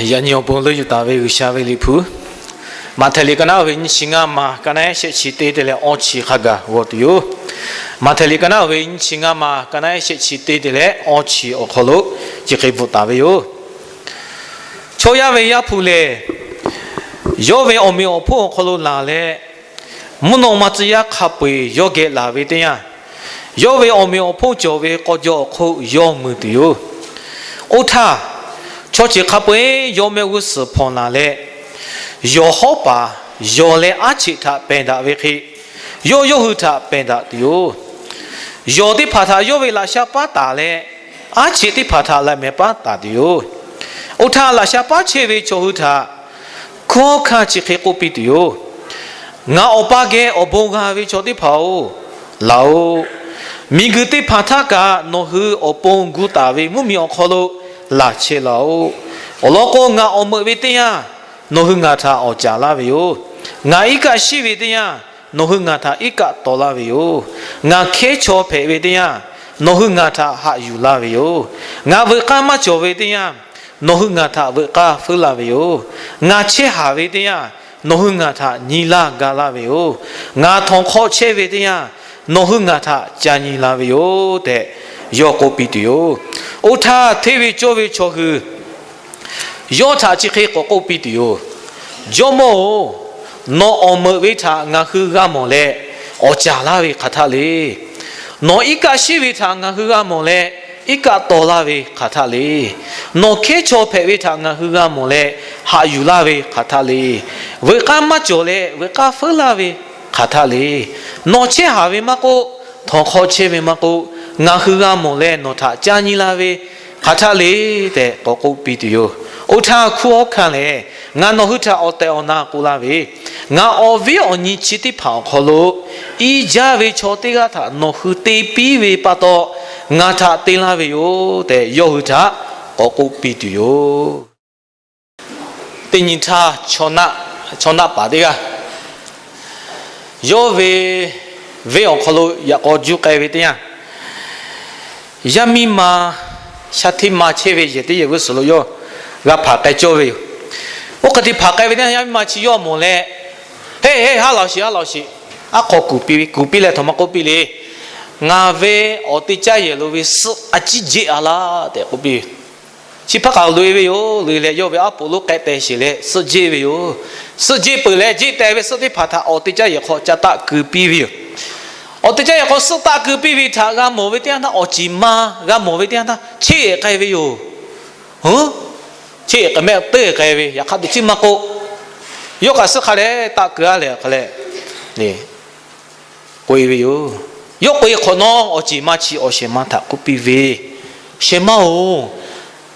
Yaꞈ nyi awˬ bon leuˉ yuˬ taˍ ve G'uiˬsha ve liꞈ hpu, Maꞈhtehˍ liꞈ ka naˉ ve nyiˇ chi ngaˇ ma, ka naˉ ehˉ shehˆ chi teˇ leh awˇ chi hk'a gaˬ g'aw tuˬ yoˬ. Maꞈhtehˍ liꞈ ka naˉ ve nyiˇ chi ngaˇ ma, ka naˉ ehˉ shehˆ chi teˇ leh awˇ chi awˬ hk'aw lo chi hk'e bvuhꞈ taˍ ve yoˬ. Chaw yaˇ ve Yaˇ hpu lehˬ, yawˇ ve awˬ meꞈ awˬ hponˇ awˬ hk'aw lo laˬ leh, mvuhˇ naw ma tcuh yaˇ hk'a peu-eˬ yawˇ geh laˬ ve teˇ yanˇ, yawˇ ve awˬ meꞈ awˬ hponˇ cawˬ ve k'aw jaw awˬ hk'oˆ yawˇ mui tuˬ yoˬ. Oˇ htaˇ, chaw ceuˬ hk'a peu-eˬ yawˇ mehˆ g'uˇ suhˍ hpawnˬ laˬ leh, yawˬ hawˉ paˍ yawˬ leh aˉ cheꞈ htaꞈ pehˬ daꞈ ve hk'e, yawˇ yawˇ hui htaꞈ pehˬ daꞈ tuˬ yoˬ. Yawˬ teˇ hpaˍ htaꞈ yawˇ ve laꞈ sha paˉ taˍ leh, aˉ cheꞈ teˇ hpaˍ htaꞈ laꞈ mehˍ paˉ taˍ tuˬ yoˬ. Oˇ htaˇ, laꞈ sha paˉ chehˇ ve chaw hui htaꞈ hkunˉ hawˉ hkanˇ chi hk'e k'oˆ piˇ tuˬ yoˬ. Ngaˬ Awˬ pa geh awˬ bon g'a ve chaw teˇ hpaˍ-oˬ, laˬ-oꞈ. Miˬguiˬ teˇ hpaˍ htaˇ kaꞈ nawˬ hui awˬ pon gu taˍ ve mvuhˇmiˬ awˬ hk'aw lo laˬ chehˇ laˬ-oꞈ. Awˬ lawn k'o, ngaˬ awˬ meuꞈ ve teˇ yanˇ, nawˬ hui ngaˬ htaꞈ awˍ caˍ laˇ ve yoˬ. Ngaˬ iˉ kaˆ shiˉ ve teˇ yanˇ, nawˬ hui ngaˬ htaꞈ iˉ kaˆ taw laˇ ve yoˬ. Ngaˬ hkehˉ chaw hpehꞈ ve teˇ yanˇ, nawˬ hui ngaˬ htaꞈ haꞈ yuˬ laˇ ve yoˬ. Ngaˬ veuꞈ k'aˇ maˇ cawˬ ve teˇ yanˇ, nawˬ hui ngaˬ htaꞈ veuꞈ k'aˇ feuˉ laˇ ve yoˬ. Ngaˬ chehˇ haˍ ve teˇ yanˇ, nawˬ hui ngaˬ htaꞈ nyi laˇ ga laˇ ve yoˬ. Ngaˬ htawnˍ hk'aw chehˇ ve teˇ yanˇ, nawˬ hui ngaˬ htaꞈ ca nyi la ve yoˬ tehꞈ, yawˇ k'oˆ piˇ tuˬ yoˬ. Oˇ htaˇ, hteˇ ve cawˇ ve chaw hui yawˇ htaꞈ chi hk'e k'awꞈ k'oˆ piˇ tuˬ yoˬ. Jawˇmawˇ-oˬ, nawˬ awˬ meuꞈ ve htaꞈ ngaˬ hui g'a mawˬ leh, awˍ caˍ laˇ ve hk'aˬ htaˆ le. Nawˬ iˉ kaˆ shiˉ ve htaꞈ ngaˬ hui g'a mawˬ leh, iˉ kaˆ taw laˇ ve hk'aˬ htaˆ le. Nawˬ hkehˉ chaw hpehꞈ ve htaꞈ ngaˬ hui g'a mawˬ leh, haꞈ yuˬ laˇ ve hk'aˬ htaˆ le. Veuꞈ k'aˇ maˇ cawˬ leh veuꞈ k'aˇ feuˉ laˇ ve hk'aˬ htaˆ le. Nawˬ chehˇ haˍ ve maˇ k'oˆ, htawnˍ hk'aw chehˇ ve maˇ k'oˆ, ngaˬ hui g'a mawˬ leh nawˬ htaꞈ ca nyi la ve hk'aˬ htaˆ le tehꞈ k'awꞈ k'oˆ piˇ tuˬ yoˬ. Oˇ htaˇ, hkunˉ hawˉ hkanˇ lehˬ, ngaˬ nawˬ hui htaꞈ awˬ tehˬ awˬ na k'oˆ laˇ ve, ngaˬ awˬ viˉ awˬ nyi chi teˇ hpaˍ awˬ hk'aw lo iˉ jaˇ ve chaw teˇ g'aˇ htaꞈ nawˬ hui te piˇ ve pa taw, ngaˬ htaꞈ te laˇ ve yoˬ tehꞈ, yawˇ hui htaꞈ k'awꞈ k'oˆ piˇ tuˬ yoˬ. Teˇ nyi htaˇ, chaw naˆ paˍ teˇ g'aˇ yawˇ ve venˇ awˬ hk'aw lo yaꞈ k'aw juˇ k'ai ve teˇ yanˇ, yaˇ miˇ ma shaˉ hteˇ ma chehˇ ve yehˬ teˇ yehˬ g'uˇ suhˍ lo yawˇ g'a hpanˍ k'ai cawˇ ve yoˬ. Oˇ hk'e te hpanˍ k'ai ve teˇ yanˇ, yaˇ miˇ ma chi yawˇ mawˬ leh, Heˇ heˇ, haˉ laˬ sheˍ, haˉ laˬ sheˍ. Aˉ hk'aw kuˬ piˇ ve, kuˬ piˇ leh htaꞈ ma k'oˆ piˇ le. Ngaˬ ve awˬ te caˇ yehˬ lo ve suhˆ a ciˉ jeˆ a laˇ tehꞈ k'oˆ piˇ ve. Chi hpaˇ k'aꞈ loꞈ-e ve yoˬ. Loꞈ-e leh, yawˇ ve aˉ poꞈ lonˉ k'ehˆ teh sheˍ leh suhˆ jeˆ ve yoˬ. Suhˆ jeˆ peuˬ leh, jeˆ teh ve suhˆ teˇ hpaˍ htaꞈ awˬ te caˇ yehˬ hk'aw ca taˆ keu piˇ ve yoˬ. Awˬ te caˇ yehˬ hk'aw suhˆ taˆ keu piˇ ve htaꞈ g'a mawˬ ve teˇ yanˇ htaˇ, awˬ ceˬ ma g'a mawˬ ve teˇ yanˇ htaˇ, cheˇ-eˬ k'ai ve yoˬ. Cheˇ-eˬ k'ai mehˆ teˇ-eˬ k'ai ve, yaꞈ hk'aˇ teꞈ chiˉ maˇ k'oˆ. Yawˇ kaꞈ suhˆ hk'a leh taˆ keu-a leh hk'a leh k'oꞈ-e ve yoˬ. Yawˇ k'oꞈ-e hk'awꞈ nawˉ, awˬ ceˬ ma chi awˬ shehˍ ma htaꞈ k'oˆ piˇ ve, Shehˍ ma-oˬ,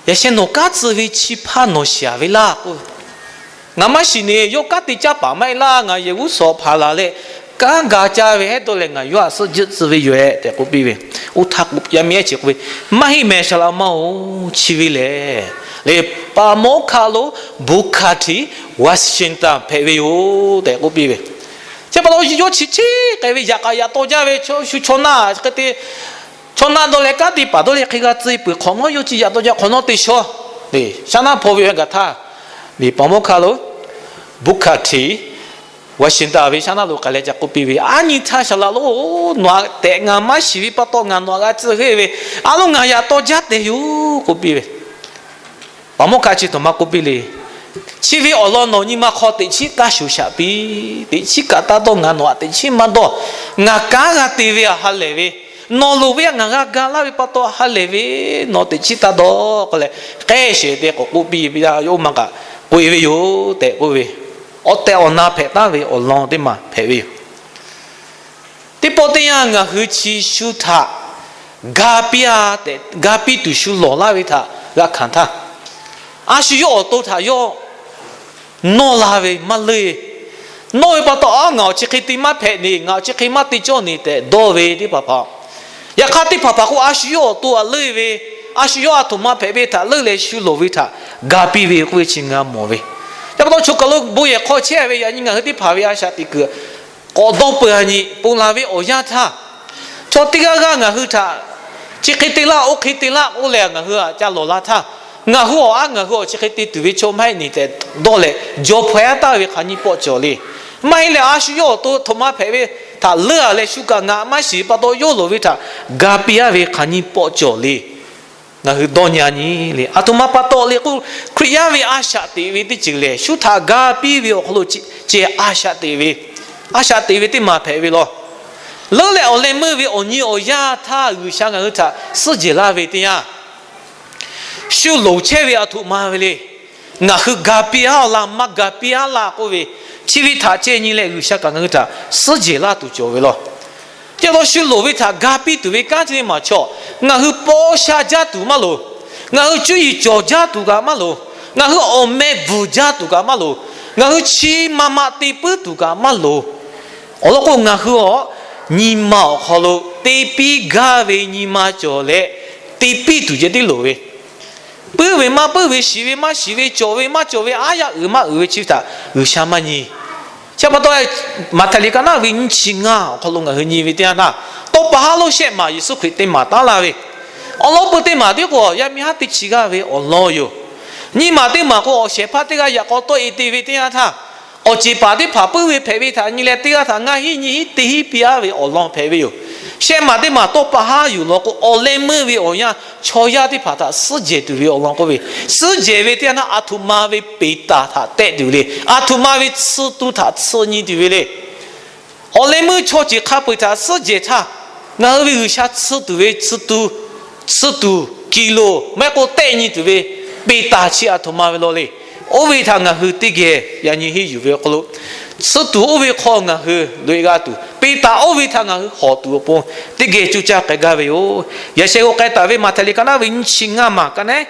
yaꞈ sheh nawˬ kanˉ tcuh ve chi hpaˇ nawˬ shiˍ-a ve laˇ k'o, ngaˬ maˇ shiˍ ne. Yawˇ kanˉ te caˇ paˍ maˇ heˆ laˇ. Ngaˬ yehˬ g'uˇ suhˍ hpanˍ laˬ leh, kanˉ ga caˇ ve hehˉ dawˇ leh ngaˬ yawˇ htaꞈ suhˆ jeˆ tcuh ve yoˬ-ehˍ tehꞈ k'oˆ piˇ ve. Oˇ htaˇ yaˇ miˇ ehˉ chi k'oˆ ve, Maˇ heˆ mehˍ, saˍ laꞈ ma-oˬ, chi ve lehˬ, lehˬ, paˍ mawˇ hkaˆ lo Booker T. Washington hpehꞈ ve yoˬ tehꞈ k'oˆ piˇ ve. Chi pa taw yawˇ chi cheˇ k'ai ve, yaꞈ k'aꞈ yaꞈ taw jaˇ ve, shu chaw naˆ hk'e te, chaw naˆ dawˇ leh kanˉ te paˍ dawˇ leh hk'e g'a tcuh peuˬ hk'awꞈ nawˉ, yawˇ chi yaꞈ taw jaˇ hk'awꞈ nawˉ te shaw. Shaˉ naˆ hpaw ve gaˬ htaˇ, paˍ mawˇ hkaˆ lo Booker T. Washington ve shaˉ naˆ lo k'ai leh ca k'oˆ piˇ ve, Aˉ nyi htaˇ saˍ laꞈ lonˉ-oˬ, nawˬ htaꞈ tehꞈ ngaˬ maˇ shiˍ ve pa taw ngaˬ nawˬ htaꞈ g'a tcuh heˆ ve, a lo ngaˬ yaꞈ taw jaˇ tehꞈ yoˬ k'oˆ piˇ ve. Paˍ mawˇ hkaˆ chi htaꞈ ma k'oˆ piˇ le. Chi ve awˬ lawn nawˬ nyi ma hk'aw teꞈ chiˉ taˇ shuˍ shaꞈ piˇ. Teꞈ chiˉ kaꞈ taˇ dawˇ, ngaˬ nawˬ htaꞈ teꞈ chiˉ maˇ dawˇ. Ngaˬ kanˉ g'a te ve htaꞈ ha lehˬ ve, nawˬ loˍ ve htaꞈ ngaˬ g'a ga laˇ ve pa taw ha lehˬ ve, nawˬ teꞈ chiˉ taˇ dawˇ k'oˆ leh, k'ehˆ shehˍ te k'awꞈ k'oˆ piˇ ve, oˇ ma kaꞈ k'oꞈ-e ve yoˬ tehꞈ k'oˆ ve, awˬ tehˬ awˬ na hpehꞈ taˍ ve awˬ lawn teˇ maˬ hpehꞈ ve yoˬ. Teˇ pawˆ teˇ yanˇ ngaˬ hui chi shu htaꞈ ga piˇ-a tehꞈ, ga piˇ tuˬ shu lawˬ laˇ ve htaꞈ g'a hkanˍ htaˇ, a shu yawˇ awˬ to htaꞈ yawˇ nawˇ la ve maˇ leuˆ. Nawˇ ve pa taw, a, ngaˬ awˬ chi hk'e te maˇ hpehꞈ ne, ngaˬ awˬ chi hk'e maˇ te cawˇ ne tehꞈ dawˇ ve teˇ hpaˍ hpaˍ. Yaꞈ hk'aˇ teˇ hpaˍ hpaˍ k'o, a shu yawˇ awˬ to htaꞈ leuˆ ve, a shu yawˇ a htoꞈ ma hpehꞈ ve htaꞈ leuˆ leh shu lawˬ ve htaꞈ ga piˇ ve k'oˆ ve chi ngaˬ mawˬ ve. Chi pa taw choˬ kaˬ lo bon yehˬ hk'aw chehˇ ve yaꞈ nyi ngaˬ hui teˇ hpaˍ ve a shaꞈ teꞈ kuiˬ k'awꞈ dawˇ peuˬ-a nyi, ponˬ laˬ ve awˬ yanˇ htaˇ, chaw teˇ g'aˇ g'aˇ ngaˬ hui htaꞈ chi hk'e te laˇ, oˇ hk'e te laˇ k'oˆ leh ngaˬ hui htaꞈ ca lawˬ la htaˇ, Ngaˬ hui awˬ a ngaˬ hui awˬ chi hk'e te tuˬ ve chaw maˇ heˆ ni tehꞈ dawˇ leh, jaw hpaw-a taˍ ve hk'aˬ nyi pawˆ cawˬ le. Maˇ heˆ leh a shu yawˇ awˬ to htoꞈ ma hpehꞈ ve htaꞈ leuˉ-a leh shu kaꞈ ngaˬ maˇ shiˍ pa taw, yawˇ loˍ ve htaꞈ ga piˇ-a ve hk'aˬ nyi pawˆ cawˬ le. Ngaˬ hui dawˇ nyi-a nyi le. Aˬ htoꞈ ma pa taw le k'o, Hkriꞈ yaˇ ve a shaꞈ teꞈ ve teˇ ceuˬ lehˬ, shu htaꞈ ga piˇ ve awˬ hk'aw lo ceh a shaꞈ teꞈ ve, a shaꞈ teꞈ ve teˇ maˬ hpehꞈ ve law. Leuˉ leh awˬ leh meuˇ ve awˬ nyi awˬ yanˇ htaˇ G'uiˬsha ngaˬ hui htaꞈ suhˉ jehˬ laˇ ve teˇ yanˇ, shu loˍ chehˇ ve aˬ htoꞈ ma ve le. Ngaˬ hui ga piˇ-a laˇ, maˇ ga piˇ-a laˇ k'oˆ ve, chi ve htaꞈ ceh nyi leh G'uiˬsha kaꞈ ngaˬ hui htaꞈ suhˉ jehˬ laˇ tuˬ cawˬ ve law. Chi pa taw shu loˍ ve htaꞈ ga piˇ tuˬ ve kanˉ chi teˇ maˬ chaw, ngaˬ hui paw sha jaˇ tuˬ maˇ loˍ. Ngaˬ hui cuˇ yiˍ cawˬ jaˇ tuˬ kaꞈ maˇ loˍ. Ngaˬ hui awˬ meh bvuhˬ jaˇ tuˬ kaꞈ maˇ loˍ. Ngaˬ hui chi ma ma te puiˉ tuˬ kaꞈ maˇ loˍ. Awˬ lawn k'o, ngaˬ hui awˬ nyi ma awˬ hk'aw lo te piˇ gaˇ ve nyi ma cawˬ leh, te piˇ tuˬ ceh tiˉ loˍ ve, puiˉ ve maˇ puiˉ ve, shiˍ ve maˇ shiˍ ve, cawˬ ve maˇ cawˬ ve, aˉ yaˇ uiˍ maˇ uiˍ ve chi ve htaꞈ G'uiˬsha maˇ nyi. Chi pa taw, Maꞈhtehˍ liꞈ ka naˉ ve nyiˇ chi ngaˇ awˬ hk'aw lo ngaˬ hui nyi ve teˇ yanˇ htaˇ, tawˇ pa haˉ lo shehˆ maˬ Yeˍsuˆ Hkriꞈ te maˍ taˉ laˇ ve, awˬ lawn peu teˇ maˬ tiˉ k'o, yaˇ miˇ haˉ teˇ chi g'aˇ ve awˬ lawn yoˬ. Nyiˇ maˬ teˇ maˬ k'o, awˬ shehˍ hpaˇ teˇ g'aˇ yaꞈ k'aw tawˆ e te ve teˇ yanˇ htaˇ, awˬ ceˬ paˍ teˇ hpaˍ puiˉ ve hpehꞈ ve htaꞈ nyi leh, teˇ g'aˇ htaꞈ ngaˇ hinˉ nyiˇ hinˉ te hinˉ piˇ-a ve awˬ lawn hpehꞈ ve yoˬ. Shehˆ maˬ teˇ maˬ tawˇ pa haˉ yuˬ law k'o, awˬ leh meuˇ ve awˬ yanˇ chaw yaˇ teˇ hpaˍ htaꞈ suhˉ jehˬ tuˬ ve awˬ lawn k'oˆ ve, suhˉ jehˬ ve teˇ yanˇ htaˇ aˬ htoꞈ ma ve peˍtaˍ htaꞈ tehˆ tuˬ le. Aˬ htoꞈ ma ve tsuhˇ tu htaꞈ tsuhˇ nyi tuˬ ve le. Awˬ leh meuˇ chaw ceuˬ hk'a peu-eˬ htaꞈ suhˉ jehˬ htaˇ, ngaˬ hui ve G'uiˬsha tsuhˇ tuˬ ve tsuhˇ tu, tsuhˇ tuˬ, kiˬ loˍ maˇ heˆ k'o tehˆ nyi tuˬ ve peˍtaˍ chi aˬ htoꞈ ma ve law le. Oˇ ve htaꞈ ngaˬ hui teˇ geh yaꞈ nyi henˇ yuˬ ve awˬ hk'aw lo, tsuhˇ tuˬ oˇ ve hk'aw ngaˬ hui loꞈ-e g'a tuˬ, peˍtaˍ oˇ ve htaꞈ ngaˬ hui hawˍ tuˬ awˬ pon teˇ geh coˇ caˇ k'ai gaˇ ve yoˬ. Yaꞈ sheh g'aw k'ai taˍ ve Maꞈhtehˍ liꞈ ka naˉ ve nyiˇ chi ngaˇ maˬ ka naˉ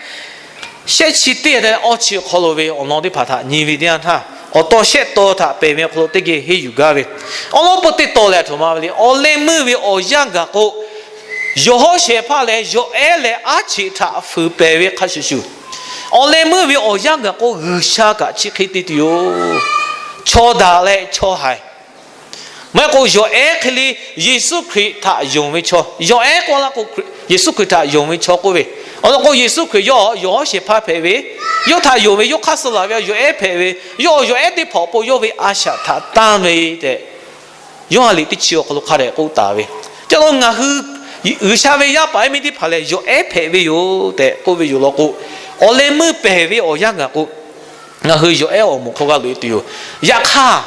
shehˆ chi teˇ htaꞈ awˇ chi awˬ hk'aw lo ve awˬ lawn teˇ hpaˍ htaꞈ nyi ve teˇ yanˇ htaˇ, awˬ taw shehˆ taw htaꞈ pehˬ ve awˬ hk'aw lo teˇ geh henˇ yuˬ gaˇ ve, awˬ lawn peu teˇ taw lehˬ aˬ htoꞈ ma ve le. Awˬ leh meuˇ ve awˬ yanˇ gaˬ k'o, yawˬ hawˉ shehˍ hpaˇ leh yawˬ ehˉ leh aˉ cheꞈ htaꞈ fuiˍ pehˍ ve hk'a shuˍ shuˍ, awˬ leh meuˇ ve awˬ yanˇ gaˬ k'o, G'uiˬsha kaꞈ chi hk'e te tuˬ yoˬ. Chaw daꞈ leh chaw haiˬ, maˇ heˆ k'o yawˬ ehˉ hk'e le, Yeˍsuˆ Hkriꞈ htaꞈ yonˍ ve chaw, yawˬ ehˉ k'oˆ laˇ k'o, Yeˍsuˆ Hkriꞈ htaꞈ yonˍ ve chaw k'oˆ ve, awˬ lawn k'o Yeˍsuˆ Hkriꞈ yawˇ yawˬ hawˉ shehˍ hpaˇ hpehꞈ ve, yawˇ htaꞈ yonˍ ve yawˇ hk'aˇ suh laˬ ve yawˬ ehˉ hpehꞈ ve, yawˇ awˬ yawˬ ehˉ teˇ hpaˍ awˬ pon yawˇ ve a shaꞈ htaꞈ tanˇ ve tehꞈ, Yoˇhanˬ liꞈ teˇ chi awˬ hk'aw lo hk'a dehꞈ k'oˆ taˍ ve. Chi lo ngaˬ hui G'uiˬsha ve yaˇ paˍ yaˇ miˇ teˇ hpaˍ lehˬ, yawˬ ehˉ hpehꞈ ve yoˬ tehꞈ k'oˆ ve yoˬ law k'o, awˬ leh meuˇ pehˬ ve awˬ yanˇ gaˬ k'o, ngaˬ hui yawˬ ehˉ awˬ moˍ hk'aw g'a loꞈ-e tuˬ yoˬ. Yaꞈ hk'aˇ,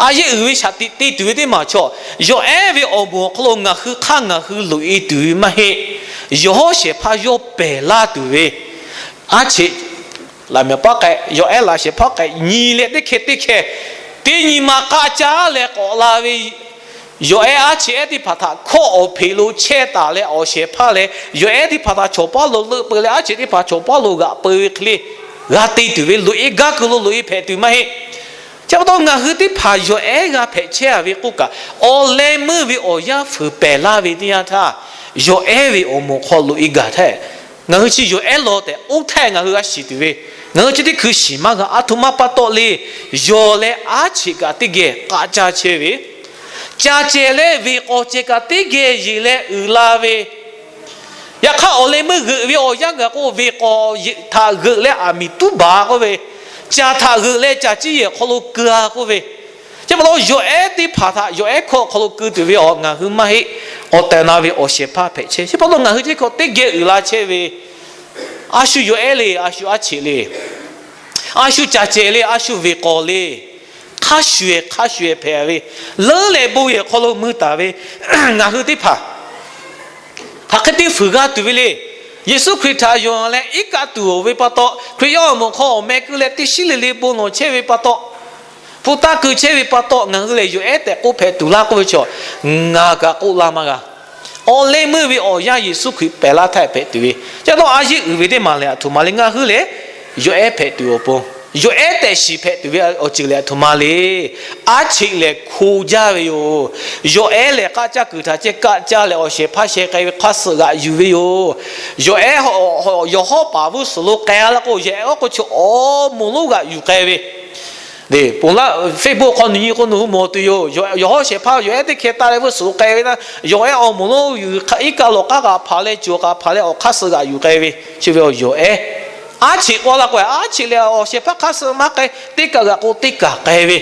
a yehˉ uiˍ ve shaˍ tiꞈ te tuˬ ve teˇ maˬ chaw, yawˬ ehˉ ve awˬ moˍ awˬ hk'aw lo ngaˬ hui hk'aˇ ngaˬ hui loꞈ-e tuˬ ve maˇ heˆ. Yawˬ hawˉ shehˍ hpaˇ yawˇ pehˬ laˇ tuˬ ve, aˉ cheꞈ laꞈ mehˍ paˉ k'ai, yawˬ ehˉ laꞈ shehˍ hpaˇ k'ai nyi leh teˇ hkeh teˇ hkeh, teˇ nyi ma k'aˆ caˇ leh k'awꞈ la ve yawˬ ehˉ aˉ cheꞈ ehˉ teˇ hpaˍ htaꞈ hkawˇ awˬ hpeꞈ lo chehˇ taˍ leh awˬ shehˍ hpaˇ leh yawˬ ehˉ teˇ hpaˍ htaꞈ chawˬ paˉ lo leuˆ peu leh aˉ cheꞈ teˇ hpaˍ chawˬ paˉ lo g'aꞈ peu ve hk'e le, g'a te tuˬ ve loꞈ-e gaˇ kuiˬ lo loꞈ-e hpehꞈ tuˬ maˇ heˆ. Chi pa taw ngaˬ hui teˇ hpaˍ yawˬ ehˉ g'a hpehꞈ chehˇ-a ve k'oˆ kaꞈ, awˬ leh meuˇ ve awˬ yanˇ fuiˍ pehˬ laˇ ve teˇ yanˇ htaˇ, yawˬ ehˉ ve awˬ moˍ hk'aw loꞈ-e gaˬ htaˇ, ngaˬ hui chi yawˬ ehˉ law tehꞈ oˇ htaˇ ngaˬ hui g'a shiˍ tuˬ ve, ngaˬ hui chi teˇ hkui shiˍ maˇ g'a. Aˬ htoꞈ ma pa taw le. Yawˬ leh aˉ cheꞈ kaꞈ teˇ geh k'aˆ caˇ chehˇ ve, caˬ cehˬ leh veˬ k'awꞈ cehˬ kaꞈ teˇ geh yeˬ leh uiˍ la ve, yaꞈ hk'aˇ awˬ leh meuˇ g'euꞈ ve awˬ yanˇ gaˬ k'o, veˬ k'awꞈ htaꞈ g'euꞈ leh aˬ miˍ tuˉ baˬ k'oˆ ve, caˬ htaꞈ g'euꞈ leh caˬ ciˇ yehˬ hk'aw lo keu-a k'oˆ ve, chi pa taw yawˬ ehˉ teˇ hpaˍ htaꞈ yawˬ ehˉ hkawˇ hk'aw lo keu tuˬ ve awˬ ngaˬ hui maˇ heˆ. Awˬ tehˬ na ve awˬ shehˍ hpaˇ hpehꞈ chehˇ. Chi pa taw ngaˬ hui chi hk'aw teˇ geh uiˍ la chehˇ ve, a shu yawˬ ehˉ le, a shu aˉ cheꞈ le, a shu caˬ cehˬ le, a shu veˬ k'awꞈ le, hk'a shuˍ-ehˍ hk'a shuˍ-ehˍ hpehꞈ ve, leuˉ leh bon yehˬ hk'aw lo mui taˍ ve ngaˬ hui teˇ hpaˍ hk'aˬ hk'e te fuiˍ g'a tuˬ ve le. Yeˍsuˆ Hkriꞈ htaꞈ yonˍ leh iˉ kaˆ tuˬ-oˬ ve pa taw, Hkriꞈ yaˇ awˬ moˍ hk'aw awˬ meh keu leh teˇ shiˉ le le bon lawˬ chehˇ ve pa taw, hpu taˇ keu chehˇ ve pa taw, ngaˬ hui lehˬ yawˬ ehˉ tehꞈ k'oˆ hpehꞈ tuˬ laˇ k'oˆ ve chaw, ngaˬ kaꞈ k'oˆ laˇ maˇ g'a. Awˬ leh meuˇ ve awˬ yanˇ Yeˍsuˆ Hkriꞈ pehˬ laˇ htaˇ hpehꞈ tuˬ ve. Chi pa taw a yehˉ uiˍ ve teˇ maˬ lehˬ aˬ htoꞈ ma le. Ngaˬ hui lehˬ yawˬ ehˉ hpehꞈ tuˬ awˬ pon, yawˬ ehˉ tehꞈ shiˍ hpehꞈ tuˬ ve awˬ ceuˬ lehˬ aˬ htoꞈ ma le. Aˉ cheꞈ lehˬ hko jaˇ ve yoˬ. Yawˬ ehˉ lehˬ k'aˆ caˇ kuiˬ htaꞈ ceh kaˆ caˇ leh awˬ shehˍ hpaˇ sheh k'ai ve hk'aˇ suh g'aꞈ yuˬ ve yoˬ. Yawˬ ehˉ yawˬ hawˉ paˍ vuˇ suhˍ lo k'ai-a laˇ k'o, yawˬ ehˉ awˬ hk'aw chi awˬ moˍ lonˉ g'aꞈ yuˬ k'ai ve, Facebook hk'aw nawˬ nyi k'o nawˬ hui mawˬ tuˬ yoˬ. Yawˬ hawˉ shehˍ hpaˇ yawˬ ehˉ teˇ hkeh taˆ leh vuˇ suhˍ lo k'ai ve htaˇ, yawˬ ehˉ awˬ moˍ lonˉ yuˬ, iˉ kaˆ lawˬ k'aˉ kaꞈ hpaˍ leh, cawˬ kaꞈ hpaˍ leh, awˬ hk'aˇ suh g'aꞈ yuˬ k'ai ve, chi ve awˬ yawˬ ehˉ Aˉ cheꞈ k'oˆ laˇ k'o, aˉ cheꞈ leh awˬ shehˍ hpaˇ hk'aˇ suh maˇ k'ai, teˇ kaꞈ g'aꞈ k'o teˇ kaꞈ k'ai ve.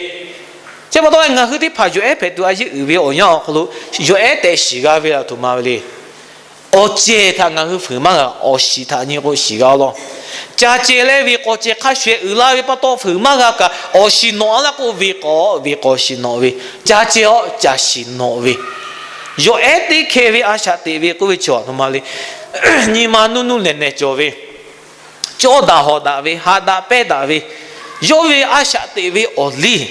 Chi pa taw ngaˬ hui teˇ hpaˍ yawˬ ehˉ hpehꞈ tuˬ a yeˆ uiˍ ve awˬ yanˇ awˬ hk'aw lo, yawˬ ehˉ tehꞈ shiˍ g'a ve aˬ htoꞈ ma ve le. Awˬ cehˬ htaꞈ ngaˬ hui fuiˍ maˇ g'a, awˬ shiˍ htaꞈ nyi k'o shiˍ g'a law. Ca ceh leh ve k'awꞈ ceh hk'a shuˍ shuˍ uiˍ la ve pa taw fuiˍ maˇ g'a kaꞈ, awˬ shiˍ nawꞈ a laˇ k'o ve k'awꞈ ve k'awꞈ shiˍ nawꞈ ve, ca ceh awˬ ca shiˍ nawꞈ ve, yawˬ ehˉ teˇ hkeh ve a shaꞈ teꞈ ve k'oˆ ve chi aˬ htoꞈ ma le. Nyi ma nuˇ nuˇ nehˬ nehˬ cawˬ ve, cawˇ daꞈ hawˍ daꞈ ve, haꞈ daꞈ pehnˇ daꞈ ve, yawˇ ve a shaꞈ teꞈ ve awˬ liˇ,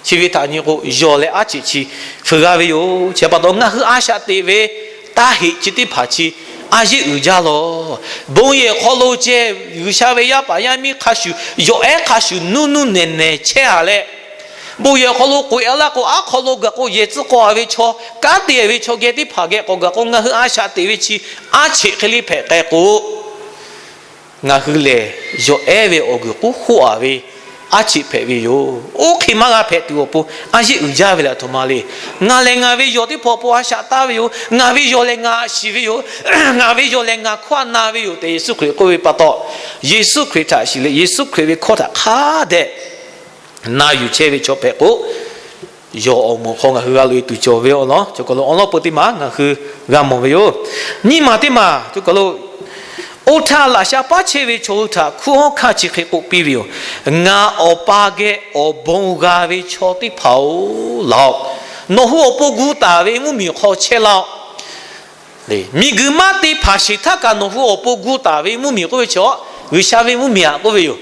chi ve htaꞈ nyi k'o, yawˬ leh aˉ cheꞈ chi fuiˍ g'a ve yoˬ. Chi pa taw ngaˬ hui a shaꞈ teꞈ ve taˇ heꞈ chi teˇ hpaˍ chi a yeˆ uiˍ jaˇ lawˬ. Bon yehˬ hk'aw lo ceh G'uiˬsha ve yaˇ paˍ yaˇ miˇ hk'a shuˍ, yawˬ ehˉ hk'a shuˍ nuˇ nuˇ nehˬ nehˬ chehˇ a leh, bon yehˬ hk'aw lo k'oꞈ e laˇ k'o, aˉ hk'aw lo gaˬ k'o yehˬ tcuhˉ k'aw a ve chaw, kanˉ te ve chaw geh teˇ hpaˍ geh k'awꞈ gaˬ k'o, ngaˬ hui a shaꞈ teꞈ ve chi aˉ cheꞈ hk'e le hpehꞈ k'ai k'o, ngaˬ hui lehˬ yawˬ ehˉ ve awˬ guiˬ k'oˆ hoˆ a ve aˉ cheꞈ hpehꞈ ve yoˬ. Oˇ hk'e maˇ g'a hpehꞈ tuˬ awˬ pon a yeˆ uiˍ jaˇ ve lehˬ aˬ htoꞈ ma le. Ngaˬ lehˬ ngaˬ ve yawˬ teˇ hpaˍ awˬ pon a shaꞈ taˍ ve yoˬ. Ngaˬ ve yawˬ lehˬ ngaˬ shiˍ ve yoˬ. Ngaˬ ve yawˬ lehˬ ngaˬ hkawˇ a na ve yoˬ tehꞈ Yeˍsuˆ Hkriꞈ k'oˆ ve pa taw, Yeˍsuˆ Hkriꞈ htaꞈ shiˍ leh Yeˍsuˆ Hkriꞈ ve hkawˇ htaꞈ hk'a dehꞈ na yuˬ chehˇ ve chaw hpehꞈ k'o, yawˬ awˬ moˍ hk'aw ngaˬ hui g'a loꞈ e tuˬ cawˬ ve awˬ lawn, cawˬ kaˬ lo awˬ lawn peu teˇ maˬ ngaˬ hui g'a mawˬ ve yoˬ. Nyiˇ maˬ teˇ maˬ cawˬ kaˬ lo, oˇ htaˇ laꞈ sha paˉ chehˇ ve chaw hui htaꞈ hkunˉ hawˉ hkanˇ chi hk'e k'oˆ piˇ ve yoˬ. Ngaˬ Awˬ pa geh awˬ bon g'a ve chaw teˇ hpaˍ-oˬ, laˬ-oꞈ. Nawˬ hui awˬ pon gu taˍ ve mvuhˇmiˬ hk'aw chehˇ laˇ-oˆ. Miˬguiˬ maˇ te hpanˍ sheˍ htaˇ kaꞈ nawˬ hui awˬ pon gu taˍ ve mvuhˇmiˬ k'oˆ ve chaw, G'uiˬsha ve mvuhˇmiˬ aꞈ k'oˆ ve yoˬ.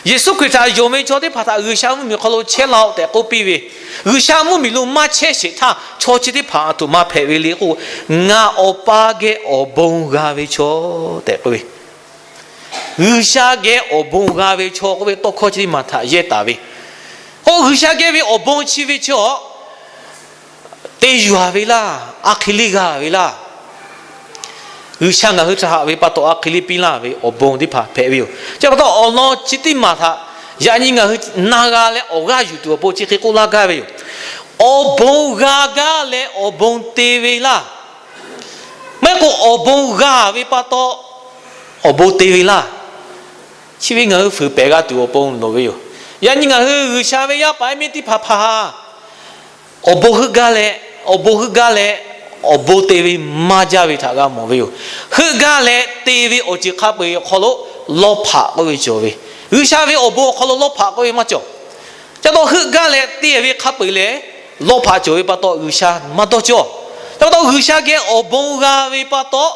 Yeˍsuˆ Hkriꞈ htaꞈ yonˍ ve chaw teˇ hpaˍ htaꞈ G'uiˬsha mvuhˇmiˬ hk'aw lo chehˇ laˇ-oˆ tehꞈ k'oˆ piˇ ve, G'uiˬsha mvuhˇmiˬ lo maˇ chehˇ sheˍ htaˇ chaw chi teˇ hpaˍ aˬ htoꞈ ma hpehꞈ ve le k'o, ngaˬ Awˬ pa geh awˬ bon g'a ve chaw tehꞈ k'oˆ ve, G'uiˬsha geh awˬ bon g'a ve chaw k'oˆ ve tawˇ hkawˇ chi teˇ maˬ htaꞈ yehˇ taˍ ve. K'o G'uiˬsha geh ve awˬ bon chi ve chaw, te yuˬ a ve laˇ, a hk'e le g'a ve laˇ. G'uiˬsha ngaˬ hui htaꞈ haꞈ ve pa taw a hk'e le piˇ laˇ ve awˬ bon teˇ hpaˍ hpehꞈ ve yoˬ. Chi pa taw awˬ lawn chi teˇ maˬ htaꞈ yaꞈ nyi ngaˬ hui na g'a leh awˬ g'aˇ yuˬ tuˬ awˬ pon chi hk'e k'oˆ laˇ gaˇ ve yoˬ. Awˬ bon g'a gaˇ leh awˬ bon te ve laˇ. Maˇ heˆ k'o awˬ bon g'a ve pa taw awˬ bon te ve laˇ. Chi ve ngaˬ hui fuiˍ pehˍ g'a tuˬ awˬ pon loˍ ve yoˬ. Yaꞈ nyi ngaˬ hui G'uiˬsha ve yaˇ paˍ yaˇ miˇ teˇ hpaˍ hpaˍ awˬ bon heuˆ gaˇ leh, awˬ bon heuˆ gaˇ leh, awˬ bon te ve maˇ jaˇ ve htaꞈ g'a mawˬ ve yoˬ. Heuˆ gaˇ leh te ve awˬ ceuˬ hk'a peu-eˬ awˬ hk'aw lo lawˇ hpaꞈ k'oˆ ve cawˬ ve, G'uiˬsha ve awˬ bon awˬ hk'aw lo lawˇ hpaꞈ k'oˆ ve maˇ cawˬ. Ca taw heuˆ gaˇ leh te ve hk'a peu-eˬ lehˬ, lawˇ hpaꞈ cawˬ ve pa taw G'uiˬsha maˇ dawˇ cawˇ. Ca taw G'uiˬsha geh awˬ bon g'a ve pa taw,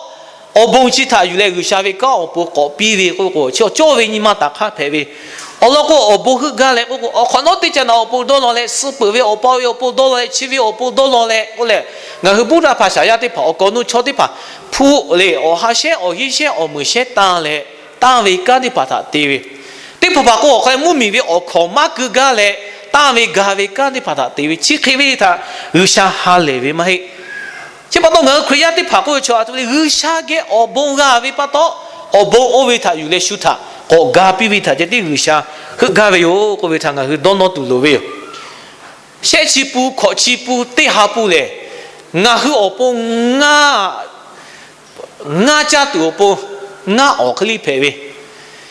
awˬ bon chi htaꞈ yuˬ leh G'uiˬsha ve kanˉ awˬ pon k'awꞈ piˇ ve k'oˆ ve k'o, chi awˬ cawˇ ve nyi ma taˍ hk'aˇ hpehꞈ ve. Awˬ lawn k'o awˬ bon heuˆ gaˇ leh k'oˆ k'o, awˬ hk'awꞈ nawˉ teˇ ca naꞈ awˬ pon dawˇ law leh, suh peuˬ ve awˬ pa ve awˬ pon dawˇ law leh, chi ve awˬ pon dawˇ law leh k'oˆ leh, ngaˬ hui Buddha hpaˍ shaˍ yaˇ teˇ hpaˍ awˬ kaw nuˇ chaw teˇ hpaˍ hpu leh awˬ ha shehˉ awˬ hiˉ shehˉ awˬ meunˍ shehˉ tanˇ leh, tanˇ ve kanˉ teˇ hpaˍ htaꞈ te ve, teˇ hpaˍ hpaˍ k'o awˬ hk'aw leh mvuhˇmiˬ ve awˬ hkawnˍ maˇ keu gaˇ leh, tanˇ ve ga ve kanˉ teˇ hpaˍ htaꞈ te ve, chi hk'e ve htaꞈ G'uiˬsha ha lehˬ ve maˇ heˆ. Chi pa taw ngaˬ hui Hkriꞈ yaˇ teˇ hpaˍ k'oˆ ve chaw a htoꞈ ma le, G'uiˬsha geh awˬ bon g'a ve pa taw, awˬ bon oˇ ve htaꞈ yuˬ leh shu htaꞈ k'awꞈ ga piˇ ve htaꞈ ceh tiˉ G'uiˬsha heuˆ gaˇ ve yoˬ k'oˆ ve htaꞈ ngaˬ hui dawˇ nawˇ tuˬ loˍ ve yoˬ. Shehˆ chi pun hkawꞈ chi pun teˇ ha pun lehˬ, ngaˬ hui awˬ pon ngaˇ ngaˇ caˇ tuˬ awˬ pon ngaˇ awˬ hk'e le hpehꞈ ve,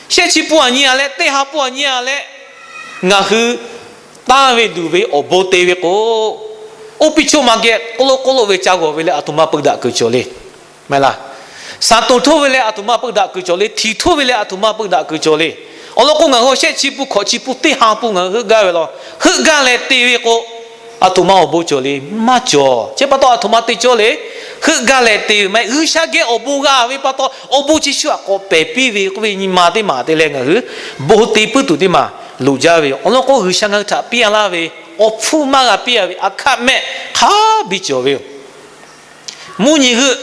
shehˆ chi pun aꞈ nyi a leh teˇ ha pun aꞈ nyi a leh, ngaˬ hui tanˇ ve luˬ ve awˬ bon te ve k'o, oˇ piˇ choˇ ma geh k'oˆ lo k'oˆ lo ve ca g'awˬ ve leh aˬ htoꞈ ma peu daꞈ kuiˬ cawˬ le. Maˇ heˆ laˇ. Saˍ toˍ htoˇ ve leh aˬ htoꞈ ma peu daꞈ kuiˬ cawˬ le. Htiˍ htoˇ ve leh aˬ htoꞈ ma peu daꞈ kuiˬ cawˬ le. Awˬ lawn k'o ngaˬ hui shehˆ chi pun hkawꞈ chi pun teˇ ha pun ngaˬ hui heuˆ gaˇ ve law. Heuˆ gaˇ leh te ve k'o, aˬ htoꞈ ma awˬ bon cawˬ le. Maˇ cawˬ. Chi pa taw aˬ htoꞈ ma te cawˇ le. Heuˆ gaˇ leh te ve maˇ heˆ, G'uiˬsha geh awˬ bon g'a ve pa taw awˬ bon chi shu aꞈ k'awꞈ pehˬ piˇ ve k'oˆ ve nyi ma teˇ maˬ te leh ngaˬ hui bon te puiˉ tuˬ teˇ maˬ loˍ jaˇ ve yoˬ. Awˬ lawn k'o G'uiˬsha ngaˬ hui htaꞈ piˇ a laˇ ve, awˬ hpfuhˇ maˇ g'a piˇ a ve aꞈ hkaˆ mehˆ hk'a biˇ cawˬ ve yoˬ. Mvuhˇ nyi g'euˆ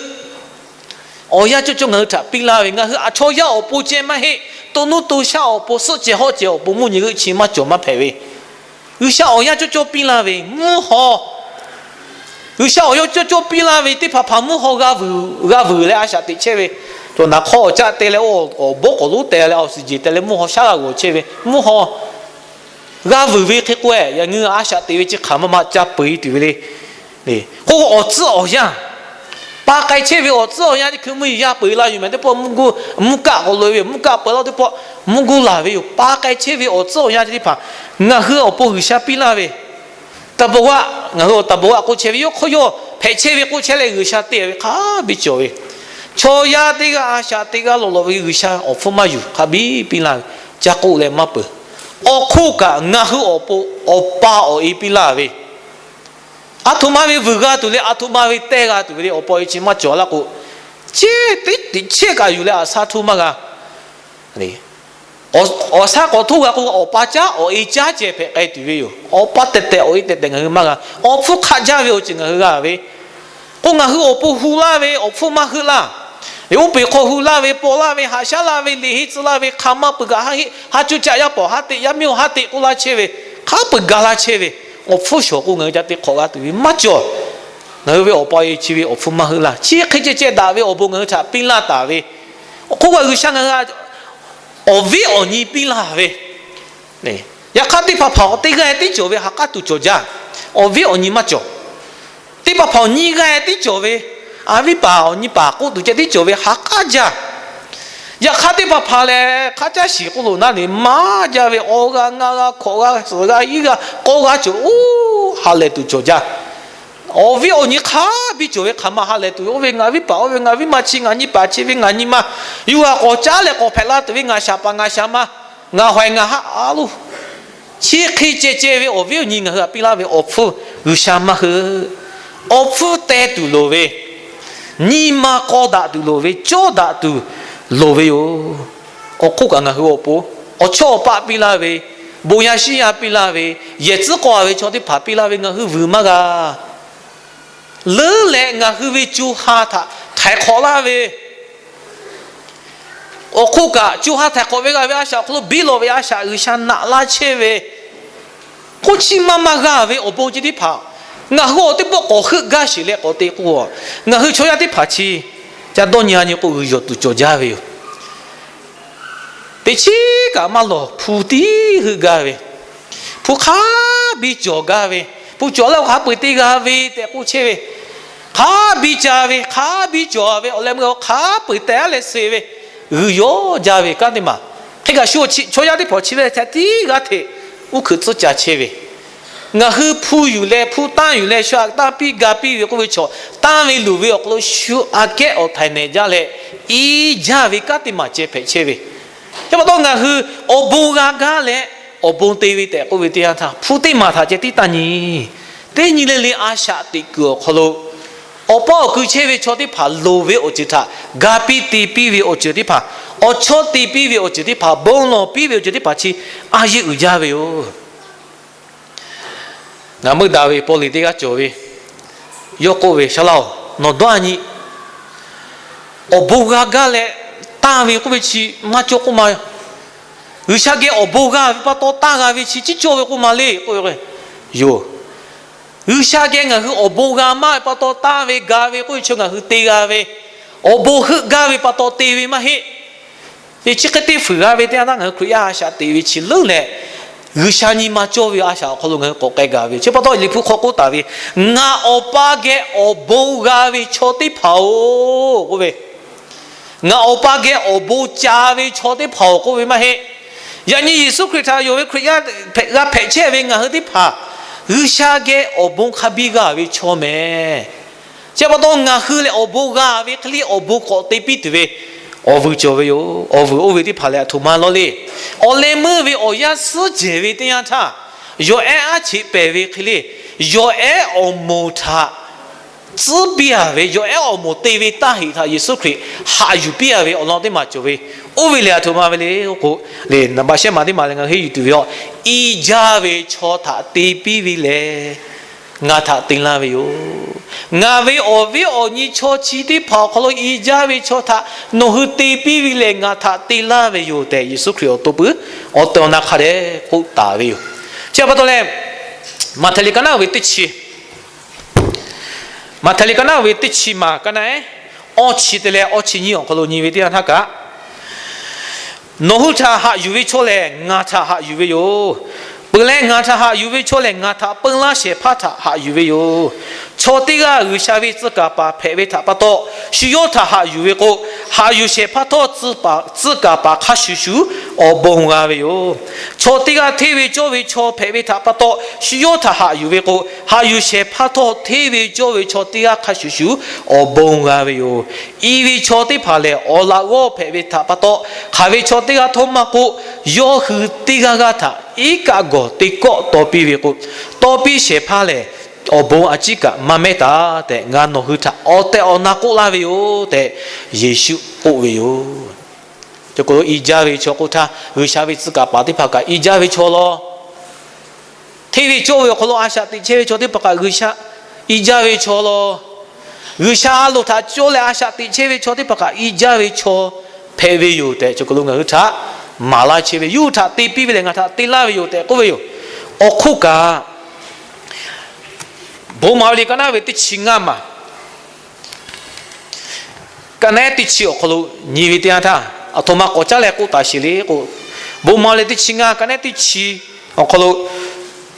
awˬ yanˇ cawˇ cawˇ ngaˬ hui htaꞈ piˇ laˇ ve, ngaˬ hui aˬ chaw yaˇ awˬ pon ceh maˇ heˆ, to nuˇ to shaˆ awˬ pon, suhˆ cehˬ hawˆ cehˬ awˬ pon mvuhˇ nyi g'euˆ chi maˇ cawˬ maˇ hpehꞈ ve, G'uiˬsha awˬ yanˇ cawˇ cawˇ piˇ laˇ ve mvuhˇ haw G'uiˬsha awˬ yanˇ cawˇ cawˇ piˇ laˇ ve teˇ hpaˍ hpaˍ mvuhˇ haw g'a vuiˬ leh a shaꞈ teꞈ chehˇ ve, cawˬ naˍ hk'aw awˬ caˆ te leh, awˬ bawˉ k'awꞈ lonˉ te leh, awˬ suhˍ jeˬ te leh mvuhˇ haw shaˉ g'a g'awˬ chehˇ ve, mvuhˇ haw g'a vuiˬ ve hk'e k'o, yaꞈ nyi a shaꞈ teꞈ ve chi hk'aˬ maˇ maˇ ca peu-eˬ tuˬ ve le. K'o awˬ tcuhˉ awˬ yanˇ Pa k'ai chehˇ ve awˬ tcuhˉ awˬ yanˇ teˇ hkui mvuhˇ yeˬ yaˇ peuˬ la yoˬ mehˍ. Teˇ pawˆ mvuhˇ guˇ, mvuhˇ kaˆ k'awꞈ loꞈ e ve, mvuhˇ kaˆ peuˬ la teˇ pawˆ mvuhˇ guˇ laˬ ve yoˬ. Pa k'ai chehˇ ve awˬ tcuhˉ awˬ yanˇ teˇ hpaˍ ngaˬ hui awˬ pon G'uiˬsha piˇ laˇ ve ตาบอด ngaˬ hui awˬ ตาบอด k'oˆ chehˇ ve, yawˇ hk'aw yawˇ hpehꞈ chehˇ ve k'oˆ chehˇ leh G'uiˬsha te ve hk'a biˇ cawˬ ve, chaw yaˇ teˇ g'aˇ a shaꞈ teꞈ g'a lawˬ lawꞈ ve G'uiˬsha awˬ hpfuhˇ maˇ yuˬ hk'a biˇ piˇ laˇ ve, ca k'oˆ leh maˇ peuˬ. Awˬ hk'oˆ kaꞈ ngaˬ hui awˬ pon awˬ pa awˬ e piˇ laˇ ve, aˬ htoꞈ ma ve vuiˬ g'a tuˬ leh aˬ htoꞈ ma ve teh g'a tuˬ ve le awˬ pa awˬ e chi maˇ cawˬ laˇ k'o, chi teˇ tiꞈ chehˇ kaꞈ yuˬ leh aˬ shaˉ htoˇ maˇ g'a. Awˬ shaˉ k'awꞈ htoˇ g'a k'o, awˬ pa caˉ awˬ e caˉ ceh hpehꞈ k'ai tuˬ ve yoˬ. Awˬ pa tehˬ tehˬ awˬ e tehˬ tehˬ ngaˬ hui maˇ g'a. Awˬ hpfuhˇ hk'aˆ jaˇ ve awˬ ceuˬ ngaˬ hui g'a ve k'o, ngaˬ hui awˬ pon hu laˇ ve awˬ hpfuhˇ maˇ heuˆ laˇ. Oˇ peˬ hk'aw hu laˇ ve, paw laˇ ve, haꞈ shaˉ laˇ ve, liꞈ henˇ tcuh laˇ ve, hk'aˬ ma peuˬ kaꞈ haˉ heˆ, haˉ cuˇ caˆ yaˇ paˍ haˉ teꞈ, yaˇ miˇ haˉ teꞈ k'oˆ laˇ chehˇ ve, hk'a peuˬ ga laˇ chehˇ ve, awˬ hpfuhˇ shawˍ k'o ngaˬ hui ca te hk'awꞈ g'a tuˬ ve maˇ cawˬ. Ngaˬ hui ve awˬ pa awˬ e chi ve awˬ hpfuhˇ maˇ heuˆ laˇ. Chi hk'e ceh ceh daꞈ ve awˬ bon ngaˬ hui htaꞈ piˇ laˇ taˍ ve, awˬ hk'oˆ kaꞈ G'uiˬsha ngaˬ hui awˬ viˉ awˬ nyi piˇ laˇ ve, yaꞈ hk'aˇ teˇ hpaˍ hpaˍ teˇ g'aˇ teˇ cawˬ ve ha k'aˉ tuˬ cawˬ jaˇ. Awˬ viˉ awˬ nyi maˇ cawˬ. Teˇ hpaˍ hpaˍ awˬ nyiˇ g'aˇ teˇ cawˬ ve, a viˉ paˍ awˬ nyi paˍ k'oˆ tuˬ ceh tiˉ cawˬ ve ha k'aˉ jaˇ. Yaꞈ hk'aˇ teˇ hpaˍ hpaˍ lehˬ, hk'a caˇ shiˍ k'oˆ lo naˉ le, maˇ jaˇ ve awˬ g'a ngaˇ g'a hkawꞈ g'a suhˍ g'a hiˉ g'a k'awˇ g'a cawˬ, oˇ ha lehˬ tuˬ cawˬ jaˇ. Awˬ viˉ awˬ nyi hk'a biˇ cawˬ ve hk'aˬ ma ha lehˬ tuˬ, oˇ ve ngaˬ viˉ paˍ, oˇ ve ngaˬ viˉ ma, chi ngaˬ nyi paˍ, chi ve ngaˬ nyi ma, yuˬ g'a k'awꞈ caˉ leh k'awꞈ hpehꞈ la tuˬ ve ngaˬ shaˍ paˍ ngaˬ shaˍ ma, ngaˬ hawehˬ ngaˬ haˆ a loˬ. Chi hk'e ceh ceh ve awˬ viˉ awˬ nyi ngaˬ hui htaꞈ piˇ laˇ ve awˬ hpfuhˇ G'uiˬsha maˇ heuˆ. Awˬ hpfuhˇ teh tuˬ loˍ ve, nyi ma k'aw daꞈ tuˬ loˍ ve, cawˇ daꞈ tuˬ loˍ ve yoˬ. Awˬ hk'oˆ kaꞈ ngaˬ hui awˬ pon awˬ chawˇ awˬ paˆ piˇ laˇ ve, bon yaˇ shinˉ yaˇ piˇ laˇ ve, yehˬ tcuhˉ k'aw a ve chaw teˇ hpaˍ piˇ laˇ ve ngaˬ hui vuiˬ maˇ g'a. Leuˉ leh ngaˬ hui ve co ha htaꞈ htaiˍ hk'awꞈ laˇ ve, awˬ hk'oˆ kaꞈ co ha htaiˍ hk'awꞈ ve g'a ve a shaꞈ awˬ hk'aw lo biˇ lawˬ ve a shaꞈ G'uiˬsha naꞈ laˇ chehˇ ve, k'oˆ chiˇ maˇ maˇ g'a ve awˬ bon chi teˇ hpaˍ ngaˬ hui awˬ teˇ pawˆ k'awꞈ heuˆ gaˇ sheˍ leh k'awꞈ te k'o, ngaˬ hui chaw yaˇ teˇ hpaˍ chi ca dawˇ nyi a nyi k'o, g'uiˬ yawˬ tuˬ cawˬ jaˇ ve yoˬ. Teˇ chiˉ kaꞈ maˇ lawˬ, hpu tiˉ heuˆ gaˇ ve, hpu hk'a biˇ cawˬ gaˇ ve, hpu cawˬ leh awˬ hk'a peu-eˬ te g'a ve tehꞈ k'oˆ chehˇ ve, hk'a biˇ ca ve, hk'a biˇ cawˬ ve, awˬ leh meuˇ hk'a peu-eˬ tehꞈ leh suh ve, g'uiˬ yawˬ jaˇ ve kanˉ teˇ maˬ. Hk'e kaꞈ shu chaw yaˇ teˇ hpaˍ chi ve htaꞈ tiˉ g'aˇ hteꞈ uˉ hkuiꞈ tcuhˉ ca chehˇ ve, ngaˬ hui hpu yuˬ leh hpu tanˇ yuˬ leh shu aꞈ tanˇ piˇ ga piˇ ve k'oˆ ve chaw, tanˇ ve luˬ ve awˬ hk'aw lo shu aꞈ kehˉ awˬ htaiˍ nehˬ jaˇ leh, i jaˇ ve kanˉ teˇ maˬ ceh hpehꞈ chehˇ ve. Chi pa taw ngaˬ hui awˬ bon g'a gaˇ leh awˬ bon te ve tehꞈ k'oˆ ve teˇ yanˇ htaˇ, hpu teˇ maˬ htaꞈ ceh tiˉ tanˇ nyi. Teˇ nyi le le a shaꞈ teꞈ kuiˬ awˬ hk'aw lo awˬ paˇ awˬ kui chehˇ ve chaw teˇ hpaˍ loˍ ve awˬ ceuˬ htaꞈ ga piˇ te piˇ ve awˬ ceuˬ teˇ hpaˍ, awˬ chawˇ te piˇ ve awˬ ceuˬ teˇ hpaˍ, bon lawˬ piˇ ve awˬ ceuˬ teˇ hpaˍ chi a yeˇ uiˍ jaˇ ve yoˬ. Ngaˬ meuˇ daꞈ ve paw liꞈ teˇ g'aˇ cawˬ ve, yawˇ k'oˆ ve, Shaˍ laˇ-oˬ, nawˬ dawˇ a nyi. Awˬ bon g'a gaˇ leh tanˇ ve k'oˆ ve chi maˇ cawˇ k'oˆ ma. G'uiˬsha geh awˬ bon g'a ve pa taw tanˇ g'a ve chi tiˉ cawˇ ve k'oˆ ma le k'oˆ ve yoˬ. G'uiˬsha geh ngaˬ hui awˬ bon g'a maˇ ve pa taw tanˇ ve ga ve k'oˆ ve chaw ngaˬ hui te g'a ve, awˬ bon heuˆ gaˇ ve pa taw te ve maˇ heˆ. Chi hk'e te fuiˍ g'a ve teˇ yanˇ htaˇ ngaˬ hui Hkriꞈ yaˇ a shaꞈ teꞈ ve chi leuˉ leh, G'uiˬsha nyi ma cawˇ ve a shaꞈ awˬ hk'aw lo ngaˬ hui k'awꞈ k'ai gaˇ ve. Chi pa taw Liꞈ hpu hk'aw k'oˆ taˍ ve, Ngaˬ Awˬ pa geh awˬ bon g'a ve chaw teˇ hpaˍ-oˬ k'oˆ ve, Ngaˬ Awˬ pa geh awˬ bon ca ve chaw teˇ hpaˍ-oˬ k'oˆ ve maˇ heˆ. Yaꞈ nyi Yeˍsuˆ Hkriꞈ htaꞈ yonˍ ve Hkriꞈ yaˇ g'a hpehꞈ chehˇ ve ngaˬ hui teˇ hpaˍ, G'uiˬsha geh awˬ bon hk'a biˇ g'a ve chaw mehˍ. Chi pa taw ngaˬ hui lehˬ awˬ bon g'a ve hk'e le awˬ bon k'awꞈ te piˇ tuˬ ve awˬ vuiˬ cawˬ ve yoˬ. Awˬ vuiˬ oˇ ve teˇ hpaˍ lehˬ aˬ htoꞈ ma lawˇ le. Awˬ leh meuˇ ve awˬ yanˇ suhˉ jehˬ ve teˇ yanˇ htaˇ, yawˬ ehˉ aˉ cheꞈ pehˍ ve hk'e le, yawˬ ehˉ awˬ moˍ htaꞈ tcuhˉ piˇ a ve, yawˬ ehˉ awˬ moˍ te ve taˇ heꞈ htaꞈ Yeˍsuˆ Hkriꞈ haꞈ yuˬ piˇ a ve awˬ lawn teˇ maˬ cawˬ ve, oˇ ve lehˬ aˬ htoꞈ ma ve le k'o, le naˍ baꞈ shehˉ ma teˇ maˬ lehˬ ngaˬ hui yuˬ tuˬ ve a, i jaˇ ve chaw htaꞈ te piˇ ve lehˬ, ngaˬ htaꞈ te laˇ ve yoˬ. Ngaˬ ve awˬ viˉ awˬ nyi chaw chi teˇ hpaˍ awˬ hk'aw lo i jaˇ ve chaw htaꞈ nawˬ hui te piˇ ve lehˬ, ngaˬ htaꞈ te laˇ ve yoˬ tehꞈ, Yeˍsuˆ Hkriꞈ awˬ to pui awˬ tehˬ awˬ na hk'a dehꞈ k'oˆ taˍ ve yoˬ. Chi pa taw leh, Maꞈhtehˍ liꞈ ka naˉ ve teˇ chi, Maꞈhtehˍ liꞈ ka naˉ ve teˇ chi maˬ ka naˉ, awˇ chi te leh awˇ chi nyiˇ awˬ hk'aw lo nyi ve teˇ yanˇ htaˇ kaꞈ, Nawˬ hui htaꞈ haꞈ yuˬ ve chaw lehˬ, ngaˬ htaꞈ haꞈ yuˬ ve yoˬ. Peuˬ leh ngaˬ htaꞈ haꞈ yuˬ ve chaw lehˬ, ngaˬ htaꞈ peun laˇ shehˍ hpaˇ htaꞈ haꞈ yuˬ ve yoˬ. Chaw teˇ g'aˇ G'uiˬsha ve tcuh kaˍ paˍ hpehꞈ ve htaꞈ pa taw, shu yawˇ htaꞈ haꞈ yuˬ ve k'o, haꞈ yuˬ shehˍ hpaˇ htawˇ tcuh kaˍ paˍ hk'a shuˍ shuˍ awˬ bon g'a ve yoˬ. Chaw teˇ g'aˇ hteˇ ve cawˇ ve chaw hpehꞈ ve htaꞈ pa taw, shu yawˇ htaꞈ haꞈ yuˬ ve k'o, haꞈ yuˬ shehˍ hpaˇ htawˇ hteˇ ve cawˇ ve chaw teˇ g'aˇ hk'a shuˍ shuˍ awˬ bon g'a ve yoˬ. I ve chaw teˇ hpaˍ lehˬ, awˬ laꞈ g'awˇ hpehꞈ ve htaꞈ pa taw, hk'aˬ ve chaw teˇ g'aˇ htawˇ maˇ k'oˆ, yawˇ hui teˇ g'aˇ g'aˇ htaꞈ iˉ kaˆ gawˬ teˇ kawˆ taw piˇ ve k'o, taw piˇ shehˍ hpaˇ lehˬ, awˬ bon a ciˉ kaꞈ maˇ mehˉ taˍ tehꞈ, ngaˬ nawˬ hui htaꞈ awˬ tehˬ awˬ na k'oˆ laˇ ve yoˬ tehꞈ, Yeˍsuˆ k'oˆ ve yoˬ. Cawˬ k'o, i jaˇ ve chaw k'oˆ htaˇ, G'uiˬsha ve tcuh kaˍ paˍ teˇ hpaˍ kaꞈ i jaˇ ve chaw law. Hteˇ ve cawˇ ve awˬ hk'aw lo a shaꞈ teꞈ chehˇ ve chaw teˇ hpaˍ kaꞈ G'uiˬsha i jaˇ ve chaw law. G'uiˬsha a loˍ htaꞈ cawˇ leh a shaꞈ teꞈ chehˇ ve chaw teˇ hpaˍ kaꞈ i jaˇ ve chaw hpehꞈ ve yoˬ tehꞈ, cawˬ k'o lo ngaˬ hui htaꞈ maˍ laˇ chehˇ ve, yawˇ hui htaꞈ te piˇ ve lehˬ, ngaˬ htaꞈ te laˇ ve yoˬ tehꞈ k'oˆ ve yoˬ. Awˬ hk'oˆ kaꞈ, Bon maˍ ve liꞈ ka naˉ ve teˇ chi ngaˇ maˬ, ka naˉ teˇ chi awˬ hk'aw lo nyi ve teˇ yanˇ htaˇ, aˬ htoꞈ ma k'awꞈ caˉ leh k'oˆ taˍ sheˍ le k'o, Bon maˍ ve liꞈ teˇ chi ngaˇ ka naˉ teˇ chi awˬ hk'aw lo,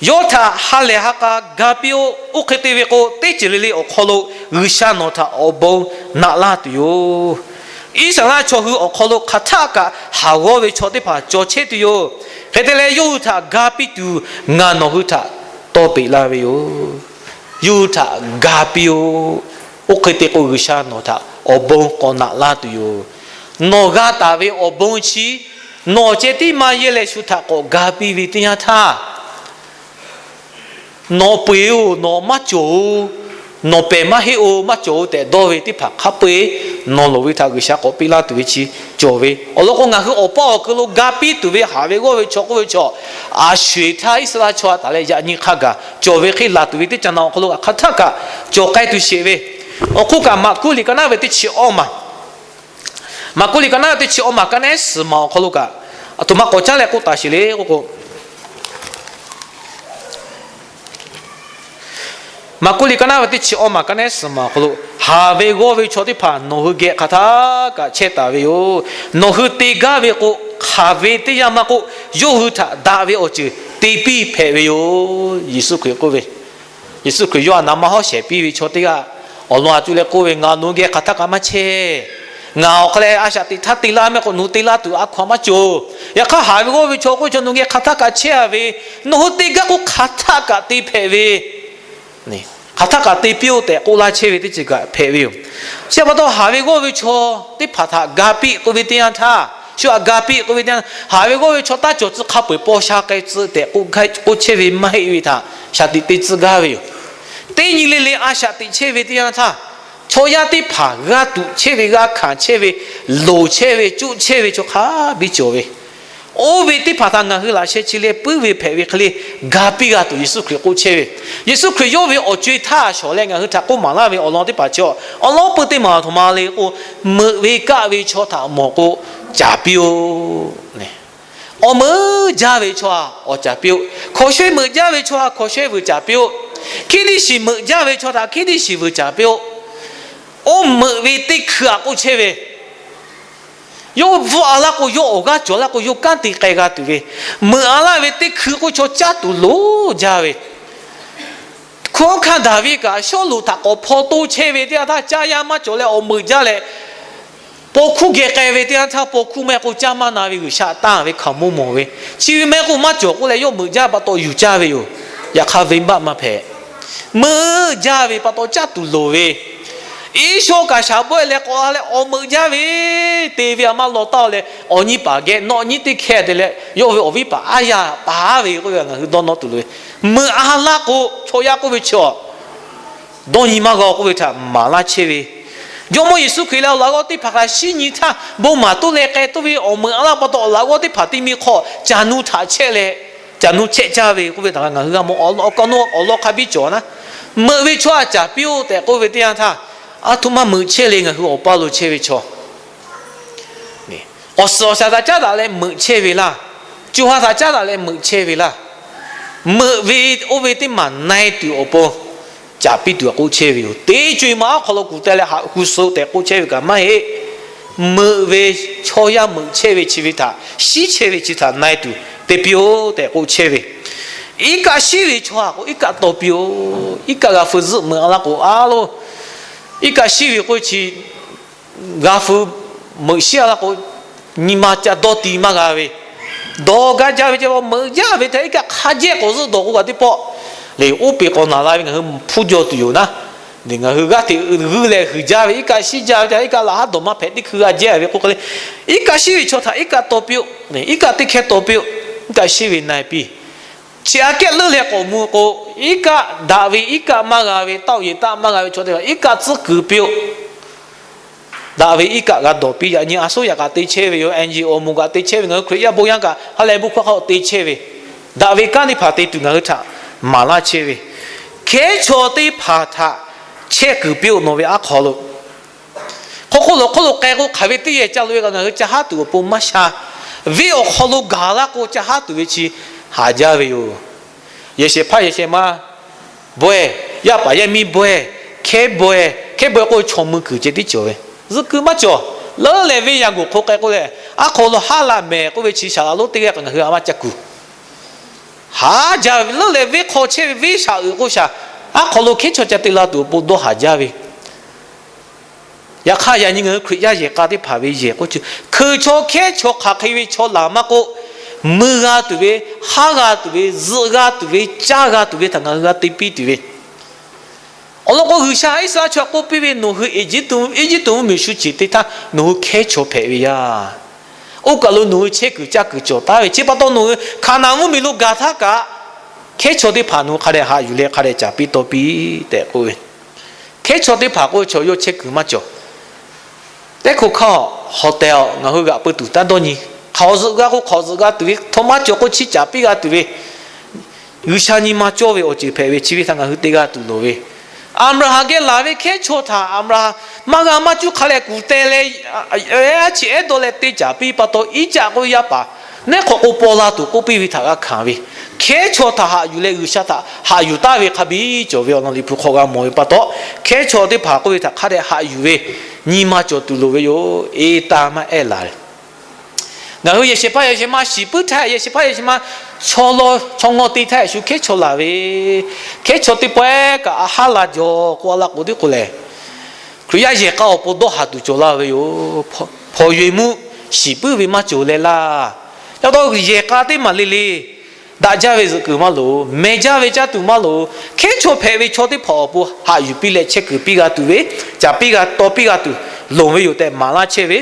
yawˇ htaꞈ ha lehˬ ha k'a ga piˇ-oˆ. Oˇ hk'e te ve k'o, teˇ ceuˬ le le awˬ hk'aw lo G'uiˬsha nawˬ htaꞈ awˬ bon naꞈ laˇ tuˬ yoˬ. Iˉsaˍreˍlaˆ chaw hui awˬ hk'aw lo hk'aˬ htaˆ kaꞈ haˍ g'awˇ ve chaw teˇ hpaˍ cawˬ chehˇ tuˬ yoˬ. Hk'e te leh, yawˇ hui htaꞈ ga piˇ tuˬ ngaˬ nawˬ hui htaꞈ tawˇ peꞈ laˇ ve yoˬ. Yawˇ hui htaꞈ ga piˇ-oˆ. Oˇ hk'e te k'o, G'uiˬsha nawˬ htaꞈ awˬ bon k'awꞈ naꞈ laˇ tuˬ yoˬ. Nawˬ g'a taˍ ve awˬ bon chi, nawˬ ceh tiˉ maˇ yehˇ leh, shu htaꞈ k'awꞈ ga piˇ ve teˇ yanˇ htaˇ, nawˬ peu-eˬ-oˬ, nawˬ maˇ cawˬ-oˬ, nawˬ pehˬ maˇ heˆ-oˬ, maˇ cawˬ-oˬ tehꞈ dawˇ ve teˇ hpaˍ hk'a peu-eˬ nawˬ loˍ ve htaꞈ G'uiˬsha k'awꞈ piˇ laˇ tuˬ ve chi cawˬ ve. Awˬ lawn k'o, ngaˬ hui awˬ paˇ awˬ keu lo ga piˇ tuˬ ve haˍ ve g'awˇ ve chaw k'oˆ ve chaw, a sho-eˬ htaˇ Iˉsaˍreˍlaˆ chaw a taˍ leh yaꞈ nyi hk'a gaˬ cawˬ ve hk'e laˬ tuˬ ve teˇ caꞈ na awˬ hk'aw lo hk'aˬ htaˆ kaꞈ cawˬ k'ai tuˬ sheˍ ve. Awˬ hk'oˆ kaꞈ, Maˍkuˆ liꞈ ka naˉ ve teˇ chi awˇ maˬ, Maˍkuˆ liꞈ ka naˉ ve teˇ chi awˇ maˬ ka naˉ suhˍ maˬ awˬ hk'aw lo kaꞈ, aˬ htoꞈ ma k'awꞈ caˉ leh k'oˆ taˍ sheˍ le k'oˆ k'o, Maˍkuˆ liꞈ ka naˉ ve teˇ chi awˇ maˬ ka naˉ suhˍ maˬ awˬ hk'aw lo, haˍ ve g'awˇ ve chaw teˇ hpaˍ nawˬ hui geh hk'aˬ htaˆ kaꞈ chehˇ taˍ ve yoˬ. Nawˬ hui te gaˇ ve k'o, hk'aˬ ve teˇ yanˇ maˇ k'oˆ, yawˇ hui htaꞈ daꞈ ve awˬ ceuˬ te piˇ hpehꞈ ve yoˬ. Yeˍsuˆ Hkriꞈ k'oˆ ve, Yeˍsuˆ Hkriꞈ yawˇ a naˍ maˇ hawˉ shehˍ piˇ ve chaw teˇ g'aˇ awˬ lawn a cuˇ leh k'oˆ ve, Ngaˬ nawˬ hui geh hk'aˬ htaˆ kaꞈ maˇ chehˇ. Ngaˬ awˬ hk'a leh a shaꞈ teꞈ htaˇ te laˇ mehˆ k'o, nawˬ hui te laˇ tuˬ a hkaw-anˬ maˇ cawˬ. Yaꞈ hk'aˇ, haˍ ve g'awˇ ve chaw k'oˆ ve chaw nawˬ hui geh hk'aˬ htaˆ kaꞈ chehˇ-a ve, nawˬ hui te gaˇ k'o hk'aˬ htaˆ kaꞈ te hpehꞈ ve, hk'aˬ htaˆ kaꞈ te piˇ-oˆ tehꞈ k'oˆ laˇ chehˇ ve teˇ ceuˬ kaꞈ hpehꞈ ve yoˬ. Chi pa taw, haˍ ve g'awˇ ve chaw teˇ hpaˍ htaꞈ ga piˇ k'oˆ ve teˇ yanˇ htaˇ, shu htaꞈ ga piˇ k'oˆ ve teˇ yanˇ, haˍ ve g'awˇ ve chaw taˇ cawˬ tcuh hk'a peu-eˬ paw sha k'ai tcuh tehꞈ k'oˆ chehˇ ve maˇ heˆ ve htaꞈ shaˍ tiꞈ te tcuh gaˇ ve yoˬ. Teˇ nyi le le a shaꞈ teꞈ chehˇ ve teˇ yanˇ htaˇ, chaw yaˇ teˇ hpaˍ g'a tuꞈ chehˇ ve, g'a hkanˍ chehˇ ve, loˍ chehˇ ve, coˇ chehˇ ve chaw hk'a biˇ cawˬ ve, oˇ ve teˇ hpaˍ htaꞈ ngaˬ hui laꞈ sheh chi leh puiˉ ve hpehꞈ ve hk'e le, ga piˇ g'a tuˬ Yeˍsuˆ Hkriꞈ k'oˆ chehˇ ve. Yeˍsuˆ Hkriꞈ yawˇ ve awˬ co-e htaˇ shawˍ leh ngaˬ hui htaꞈ k'oˆ maˍ laˇ ve awˬ lawn teˇ hpaˍ chi, awˬ lawn puiˉ teˇ maˬ aˬ htoꞈ ma le k'o, meuꞈ ve kaˆ ve chaw htaꞈ mawˬ k'o, caˍ piˇ-oˆ. Awˬ meuꞈ jaˇ ve chaw htaꞈ awˬ caˍ piˇ-oˆ. Hkawnˍ shawehˇ meuꞈ jaˇ ve chaw htaꞈ hkawnˍ shawehˇ vuiˬ caˍ piˇ-oˆ. Hkiˉ liˇ shiˍ meuꞈ jaˇ ve chaw htaꞈ hkiˉ liˇ shiˍ vuiˬ caˍ piˇ-oˆ. Oˇ meuꞈ ve teˇ hkui htaꞈ k'oˆ chehˇ ve, yawˇ bvuhˆ-a laˇ k'o, yawˇ awˬ g'aˇ cawˬ laˇ k'o, yawˇ kanˉ te k'ai g'a tuˬ ve, meuꞈ-a laˇ ve teˇ hkui k'oˆ chaw caˇ tuˬ loˍ jaˇ ve, hkunˉ hawˉ hkanˇ Daˍviˆ kaꞈ Sawˉluꞈ htaꞈ k'awꞈ hpaw to chehˇ ve teˇ yanˇ htaˇ, caˇ yanˇ maˇ cawˬ leh awˬ meuꞈ jaˇ leh, paw hkuˇ geh k'ai ve teˇ yanˇ htaˇ, paw hkuˇ maˇ heˆ k'o caˇ maˇ na ve G'uiˬsha tanˇ ve hkaoˍmonˇ mawˬ ve, chi ve maˇ heˆ k'o maˇ cawˬ k'oˆ leh yawˇ meuꞈ jaˇ pa taw yuˬ caˇ ve yoˬ. Yaꞈ hk'aˇ venˇbaˆ maˇ hpehꞈ. Meuꞈ jaˇ ve pa taw caˇ tuˬ loˍ ve, Iˉsawˇ kaꞈ shaˍ bawehˇ leh k'awꞈ la leh awˬ meuꞈ jaˇ ve, te ve a maˇ law taˇ-oˬ leh, awˬ nyi paˍ geh nawˬ nyi teˇ hkeh te leh, yawˇ ve awˬ viˉ paˍ aˉ yaˇ paˍ ve k'oˆ ve ngaˬ hui dawˇ nawˇ tuˬ loˍ ve, meuꞈ-a laˇ k'o chaw yaˇ k'oˆ ve chi dawˇ nyi maˇ g'a k'oˆ ve htaꞈ maˍ laˇ chehˇ ve, Jawˇmawˇ Yeˍsuˆ Hkriꞈ leh awˬ laꞈ g'awˇ teˇ hpaˍ htaꞈ shinˉ nyi htaˇ bon maˍ toˇ leh k'ai toˇ ve awˬ meuꞈ-a laˇ pa taw, awˬ laꞈ g'awˇ teˇ hpaˍ te mi hk'aw caˬ nu htaꞈ chehˇ leh, caˬ nu chehˆ caˇ ve k'oˆ ve htaꞈ ngaˬ hui g'a mawˬ. Awˬ lawn awˬ hk'aw lo awˬ lawn hk'a biˇ cawˬ na, meuꞈ ve chaw htaꞈ caˍ piˇ-oˆ tehꞈ k'oˆ ve teˇ yanˇ htaˇ, a htoꞈ ma meuꞈ chehˇ le ngaˬ hui awˬ paˇ lo chehˇ ve chaw. Awˬ suhˍ awˬ shaˍ htaꞈ caˉ daꞈ leh meuꞈ chehˇ ve laˇ. Co ha htaꞈ caˉ daꞈ leh meuꞈ chehˇ ve laˇ. Meuꞈ ve oˇ ve teˇ maˬ na-e tuˬ awˬ pon caˍ piˇ tuˬ k'oˆ chehˇ ve yoˬ. Teˇ co-e ma awˬ hk'aw lo kuˬ teh leh haꞈ hu suh tehꞈ k'oˆ chehˇ ve kaꞈ maˇ heˆ. Meuꞈ ve, chaw yaˇ meuꞈ chehˇ ve chi ve htaꞈ, shiˉ chehˇ ve chi htaꞈ na-e tuˬ te piˇ-oˆ tehꞈ k'oˆ chehˇ ve. Iˉ kaˆ shiˉ ve chaw htaꞈ k'o, iˉ kaˆ taw piˇ-oˬ. Iˉ kaˆ g'a feu zuhˆ meuꞈ-a laˇ k'o, a lo, iˉ kaˆ shiˉ ve k'oˆ ve chi g'a feu meuꞈ shiˉ-a laˇ k'o, nyi ma ca dawˇ ti maˇ g'a ve, dawˬ gaˇ jaˇ ve ce. Meuꞈ jaˇ ve htaꞈ iˉ kaˆ hk'a jehˇ k'awꞈ zuhˆ dawˬ k'o kaꞈ teˇ pawˆ le, oˇ peˬ k'awꞈ naˬ la ve ngaˬ hui hpuˇ jaw tuˬ yoˬ naˉ. Ngaˬ hui g'aˇ hteꞈ g'uiˇ leh huiˍ jaˇ ve, iˉ kaˆ shiˉ jaˇ ve htaꞈ iˉ kaˆ laꞈ haˉ dawˬ maˇ hpehꞈ teˇ hkui g'a jehˇ ve k'oˆ hk'e le, iˉ kaˆ shiˉ ve chaw htaꞈ iˉ kaˆ taw piˇ-oˆ. Iˉ kaˆ teˇ hkehˇ taw piˇ-oˆ. Iˉ kaˆ shiˉ ve na-e piˇ. Chi aꞈ kehˉ leuˉ leh k'awꞈ mvuh k'o, iˉ kaˆ daꞈ ve iˉ kaˆ maˇ g'a ve, taˆ-oˆ yeˬ taˆ maˇ g'a ve chaw teˇ hpaˍ iˉ kaˆ tcuhˉ kuiˬ piˇ-oˆ. Daꞈ ve iˉ kaˆ g'a dawˬ piˇ. Yaꞈ nyi a soˉ yaꞈ kaꞈ te chehˇ ve yoˬ. N G O moˍ kaꞈ te chehˇ ve, ngaˬ hui Hkriꞈ yaˇ bon yaˇ kaꞈ ha lehˬ bon hkawˇ hk'a te chehˇ ve, daꞈ ve kanˉ teˇ hpaˍ te tuˬ ngaˬ hui htaꞈ maˍ laˇ chehˇ ve, hkehˉ chaw teˇ hpaˍ htaꞈ chehˇ kuiˬ piˇ-oˆ nawˬ ve aˉ hk'aw lo. Hk'aw hk'oˆ lo hk'oˆ lo k'ai k'o, hk'aˬ ve teˇ yehˬ ca loꞈ-e kaꞈ ngaˬ hui ca haˉ tuˬ awˬ pon maˇ sha. Venˇ awˬ hk'aw lo gaˬ laˇ k'o ca haˉ tuˬ ve chi haˍ jaˇ ve yoˬ. Yehˬ shehˍ hpaˇ yehˬ shehˍ ma bawehˇ, yaˇ paˍ yaˇ miˇ bawehˇ, hkehˉ bawehˇ, hkehˉ bawehˇ k'oˆ ve chaw mui kuiˬ ceh tiˉ cawˬ ve, zuhꞈ kuiˬ maˇ cawˬ. Leuˉ leh venˇ yaˇ g'oˍ hk'oˆ k'ai k'oˆ leh, aˉ hk'aw lo haˉ la mehˍ k'oˆ ve chi shaˍ laꞈ lonˉ teˇ g'aˇ kaꞈ ngaˬ hui a maˇ ca kuˬ haˍ jaˇ ve. Leuˉ leh venˇ hk'aw chehˇ ve venˇ shaꞈ uiˍ k'o shaˍ, aˉ hk'aw lo hkehˉ chaw ca te la tuˬ awˬ pon dawˇ haˍ jaˇ ve. Yaꞈ hk'aˇ yaꞈ nyi ngaˬ hui Hkriꞈ yaˇ yehˬ k'a teˇ hpaˍ ve yehˬ k'oˆ chi, hkui chaw hkehˉ chaw hk'aˬ hk'e ve chaw laˬ maˇ k'oˆ, mui g'a tuˬ ve, haˉ g'a tuˬ ve, zuhꞈ g'a tuˬ ve, caˇ g'a tuˬ ve htaꞈ ngaˬ hui g'a te piˇ tuˬ ve. Awˬ lawn k'o, G'uiˬsha Iˉsaˍreˍlaˆ chaw k'oˆ piˇ ve, nawˬ hui Eˇjiˇtuꞈ, Eˇjiˇtuꞈ mvuhˇmiˬ shu ceˬ teˇ htaˇ nawˬ hui hkehˉ chaw hpehꞈ ve yaˇ. Oˇ kaˬ lo nawˬ hui chehˇ kuiˬ caˇ kuiˬ cawˬ taˉ ve chi pa taw, nawˬ hui Hkaˍnanˍ mvuhˇmiˬ lo gaˬ htaˇ kaꞈ, hkehˉ chaw teˇ hpaˍ nawˬ hui hk'a dehꞈ haꞈ yuˬ leh hk'a dehꞈ caˍ piˇ taw piˇ tehꞈ k'oˆ ve. Hkehˉ chaw teˇ hpaˍ k'oˆ ve chaw yawˇ chehˇ kuiˬ maˇ cawˬ. Teˇ hk'oˆ hkawˇ hotel ngaˬ hui g'aꞈ peu tuˬ taˇ dawˇ nyi. Hk'aˬ zuhꞈ g'a k'o hk'aˬ zuhꞈ g'a tuˬ ve, htaꞈ maˇ cawˬ k'o chi caˍ piˇ g'a tuˬ ve, G'uiˬsha nyi ma cawˇ ve awˬ ceuˬ hpehꞈ ve chi ve htaꞈ ngaˬ hui te g'a tuˬ loˍ ve. Aˍbraˍhanˍ geh laˬ ve hkehˉ chaw htaꞈ Aˍbraˍhanˍ maˇ g'a maˇ cuˇ hk'a leh kuˬ teh leh, a, a, a, chi ehˉ dawˇ leh te caˍ piˇ pa taw, Iˉcaˆ k'oˆ ve yaˇ paˍ neˉ hk'awꞈ k'o paw la tuˬ k'oˆ piˇ ve htaꞈ g'a hkanˍ ve. Hkehˉ chaw htaꞈ haꞈ yuˬ leh G'uiˬsha htaꞈ haꞈ yuˬ taˍ ve hk'a biˇ cawˬ ve awˬ lawn Liꞈ hpu hk'aw g'a mawˬ ve pa taw, hkehˉ chaw teˇ hpaˍ k'oˆ ve htaꞈ hk'a dehꞈ haꞈ yuˬ ve nyi ma cawˬ tuˬ loˍ ve yoˬ. Eˇ taˇ maˇ ehˉ laˬ ve. Ngaˬ hui yehˬ shehˍ hpaˇ yehˬ shehˍ ma shiˍ puiˉ htaˇ, yehˬ shehˍ hpaˇ yehˬ shehˍ ma chaw law chaw ngaw te htaˇ, shu hkehˉ chaw laˬ ve, hkehˉ chaw teˇ pawehˇ kaꞈ a haˉ la jaw k'oˆ a laˇ k'o teˇ k'o lehˬ, Hkriꞈ yaˇ yehˬ k'a awˬ pon dawˇ haˍ tuˬ cawˬ laˇ ve yoˬ. Hpawnˬ yoˬ-e mvuhˇ shiˍ puiˉ ve maˇ cawˬ leh laˇ. Ca taw yehˬ k'a teˇ maˬ le le daꞈ jaˇ ve zuhꞈ kuiˬ maˇ loˍ, meh jaˇ ve caˇ tuˬ maˇ loˍ. Hkehˉ chaw hpehꞈ ve chaw teˇ hpaˍ awˬ pon haꞈ yuˬ piˇ leh chehˇ kuiˬ piˇ g'a tuˬ ve, caˍ piˇ g'a taw piˇ g'a tuˬ loˍ ve yoˬ tehꞈ maˍ laˇ chehˇ ve.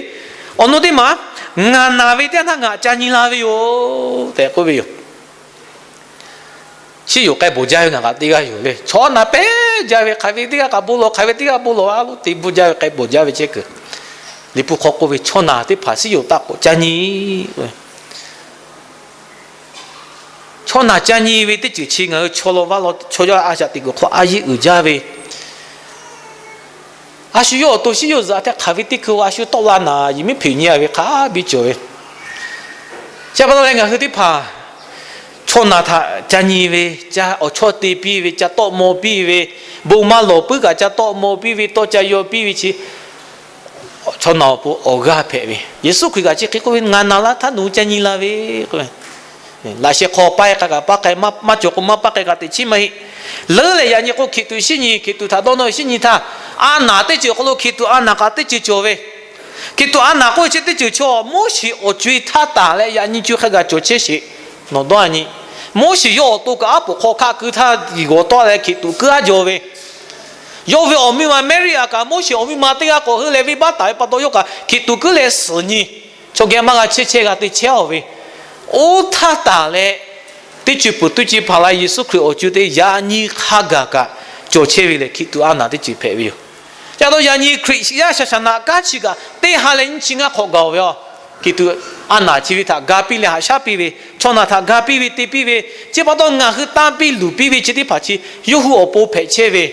Awˬ nu teˇ maˬ, ngaˬ naˬ ve teˇ yanˇ htaˇ ngaˬ ca nyi la ve yoˬ tehꞈ k'oˆ ve yoˬ. Shiˉ yoˬ k'ai bawˬ jaˇ ve ngaˬ kaꞈ teˇ g'aˇ yoˬ le. Chaw naˬ pehˉ jaˇ ve hk'aˬ ve teˇ g'aˇ kaꞈ bon lawˬ, hk'aˬ ve teˇ g'aˇ bon lawˬ a lo te bon jaˇ ve k'ai bawˬ jaˇ ve chehˇ kuiˬ. Liꞈ hpu hk'aw k'oˆ ve, chaw naˬ teˇ hpaˍ shiˉ yoˬ taˆ k'awꞈ ca nyi. Chaw naˬ ca nyi ve teˇ ceuˬ chi ngaˬ hui chaw law vaˇ law chaw yaˇ a shaꞈ teꞈ kuiˬ hk'aw a yeˇ uiˍ jaˇ ve. A shu yawˇ awˬ to shiˉ yawˇ zuhꞈ a htaˇ hk'aˬ ve teˇ hkui a shu tawˆ la naˍ, yehˬ miˉ hpeꞈ nyi a ve hk'a biˇ cawˬ ve. Chi pa taw leh ngaˬ hui teˇ hpaˍ chaw naˬ htaꞈ ca nyi ve, ca awˬ chawˇ te piˇ ve, ca tawˆ maw piˇ ve, bon maˇ lawˬ puiˉ kaꞈ ca tawˆ maw piˇ ve, tawˇ ca yaw piˇ ve chi chaw naˬ awˬ pon awˬ g'aˇ hpehꞈ ve. Yeˍsuˆ Hkriꞈ kaꞈ chi hk'e k'oˆ ve, ngaˬ naˬ la htaˇ nawˬ hui ca nyi la ve k'o, laꞈ sheh hk'aw paˇ-e k'a kaꞈ paˇ k'ai, maˇ cawˬ k'o maˇ paˇ k'ai kaꞈ teꞈ chiˉ maˇ heˆ. Leuˉ leh yaꞈ nyi k'o hkiˬ tuꞈ shiˉ nyi, hkiˬ tuꞈ htaꞈ dawˇ nawˇ ve shiˉ nyi htaˇ, a naˬ teˇ ceuˬ awˬ hk'aw lo hkiˬ tuꞈ a naˬ kaꞈ teˇ ceuˬ cawˬ ve. Hkiˬ tuꞈ a naˬ k'oˆ ve chi teˇ ceuˬ chaw Moˉseˍ awˬ co-e htaˇ taˍ leh yaꞈ nyi co hk'a gaˬ cawˬ chehˇ sheˍ. Nawˬ dawˇ a nyi, Moˉseˍ yawˇ awˬ to kaꞈ aˉ poꞈ hk'aw hkaˆ keu htaˇ g'awˬ tawˆ leh hkiˬ tuꞈ keu aˉ jaw ve. Yawˇ ve awˬ miˇ ma Maˍriˆ a kaꞈ Moˉseˍ awˬ miˇ ma teˇ g'aˇ k'awꞈ heuˆ leh venˇbaˆ taˍ ve pa taw yawˇ kaꞈ hkiˬ tuꞈ keu leh suhˍ nyi, chaw geh maˇ g'a chehˇ chehˇ g'a te chehˇ-oˬ ve. Oˇ htaˇ taˍ leh teˇ ceuˬ peuˬ teˇ ceuˬ hpaˍ la Yeˍsuˆ Hkriꞈ awˬ co-e teˇ yaꞈ nyi hk'a gaˬ kaꞈ cawˬ chehˇ ve lehˬ, hkiˬ tuꞈ a naˬ teˇ ceuˬ hpehꞈ ve yoˬ. Ca taw yaꞈ nyi Hkriꞈ yaˇ shaˍ shaˍ naꞈ kanˉ chi kaꞈ teˇ ha leh nyiˇ chi ngaˇ hk'awꞈ gaˬ-oˬ ve yoˬ. Hkiˬ tuꞈ a naˬ chi ve htaꞈ ga piˇ leh haꞈ shaˉ piˇ ve, chaw naˬ htaꞈ ga piˇ ve te piˇ ve, chi pa taw ngaˬ hui tanˇ piˇ luˬ piˇ ve chi teˇ hpaˍ chi yawˇ hui awˬ pon hpehꞈ chehˇ ve,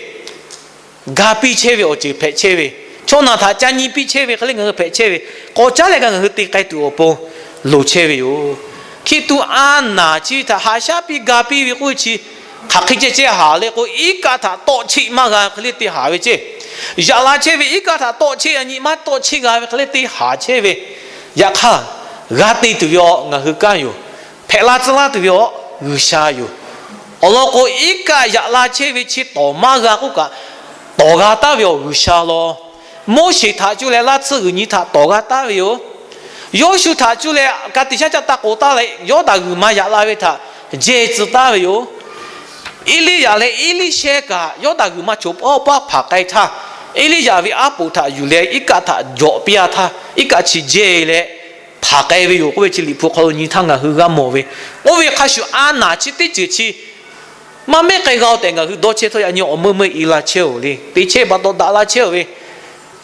ga piˇ chehˇ ve awˬ ceuˬ hpehꞈ chehˇ ve, chaw naˬ htaꞈ ca nyi piˇ chehˇ ve hk'e le ngaˬ hui hpehꞈ chehˇ ve, k'awꞈ caˉ leh kaꞈ ngaˬ hui te k'ai tuˬ awˬ pon loˍ chehˇ ve yoˬ. Hkiˬ tuꞈ a naˬ chi htaꞈ haꞈ shaˉ piˇ ga piˇ ve k'oˆ ve chi hk'aˬ hk'e ceh ceh haˍ le k'o, iˉ kaˆ htaꞈ tawˆ cheˆ maˇ g'a hk'e le te haˍ ve ceˇ. Yaꞈ la chehˇ ve iˉ kaˆ htaꞈ tawˆ cheˆ a nyi maˇ tawˆ cheˆ g'a ve hk'e le te haˍ chehˇ ve. Yaꞈ hk'aˇ, g'a te tuˬ ve awˬ ngaˬ hui kanˉ yoˬ. Hpehꞈ la tcuh laˇ tuˬ ve awˬ G'uiˬsha yoˬ. Awˬ lawn k'o, iˉ kaˆ yaꞈ la chehˇ ve chi tawˍ maˇ g'a k'oˆ kaꞈ, tawˍ g'a taˉ ve awˬ G'uiˬsha law. Moˉseˍ htaꞈ cuˇ leh laˇ tsuhˇ g'uiˬ nyi htaꞈ tawˍ g'a taˉ ve yoˬ. Yawˇshuˆ htaꞈ cuˇ leh ka tiꞈ shaˉ caˆ taˇ k'oˍ taˉ leh, Yawˇdanˍ g'uiˬ ma yaꞈ la ve htaꞈ jehˇ tcuh taˉ ve yoˬ. Eˇliˇyaꞈ leh Eˇliˇshehˇ kaꞈ Yawˇdanˍ g'uiˬ ma choˬ pawˆ pawˆ hpanˍ k'ai htaˇ, Eˇliˇyaꞈ ve aˉ poꞈ htaꞈ yuˬ leh iˉ kaˆ htaꞈ jawꞈ piˇ a htaˇ, iˉ kaˆ chi jehˇ leh hpanˍ k'ai ve yoˬ k'oˆ ve chi Liꞈ hpu hk'aw lo nyi htaˇ ngaˬ hui g'a mawˬ ve. Oˇ ve hk'a shuˍ, a naˍ chi teˇ ceuˬ chi maˇ mehˉ k'ai g'a-o tehꞈ ngaˬ hui dawˇ chehˇ htawˇ, yaꞈ nyi awˬ meuˇ meuˇ i la chehˇ-oˬ le. Te chehˇ pa taw daꞈ la chehˇ-oˬ ve,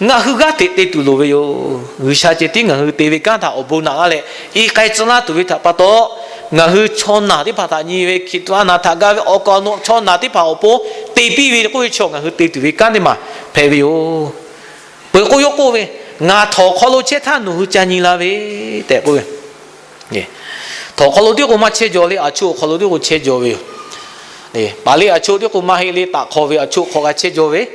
ngaˬ hui g'aˇ hteꞈ te tuˬ loˍ ve yoˬ. G'uiˬsha ceh tiˉ ngaˬ hui te ve kanˉ htaꞈ awˬ bon naꞈ laˇ leh, i k'ai tcuh laˇ tuˬ ve htaꞈ pa taw, ngaˬ hui chaw naˬ teˇ hpaˍ htaꞈ nyi ve hkiˬ tuꞈ a naˍ htaꞈ ga ve awˬ kaˍ awˬ nu chaw naˬ teˇ hpaˍ awˬ pon te piˇ ve k'oˆ ve chaw ngaˬ hui te tuˬ ve kanˉ teˇ maˬ hpehꞈ ve yoˬ. Peuˬ k'o yawˇ k'oˆ ve, Ngaˬ htawnˍ hk'aw lo chehˇ htaˇ nawˬ hui ca nyi la ve tehꞈ k'oˆ ve. Htawnˍ hk'aw lo tiˉ k'o maˇ chehˇ jaw le, a choˆ hk'aw lo tiˉ k'o chehˇ jaw ve yoˬ. Paˍ le a choˆ tiˉ k'o maˇ heˆ le, taꞈ hk'aw ve a choˆ hk'aw g'a chehˇ jaw ve.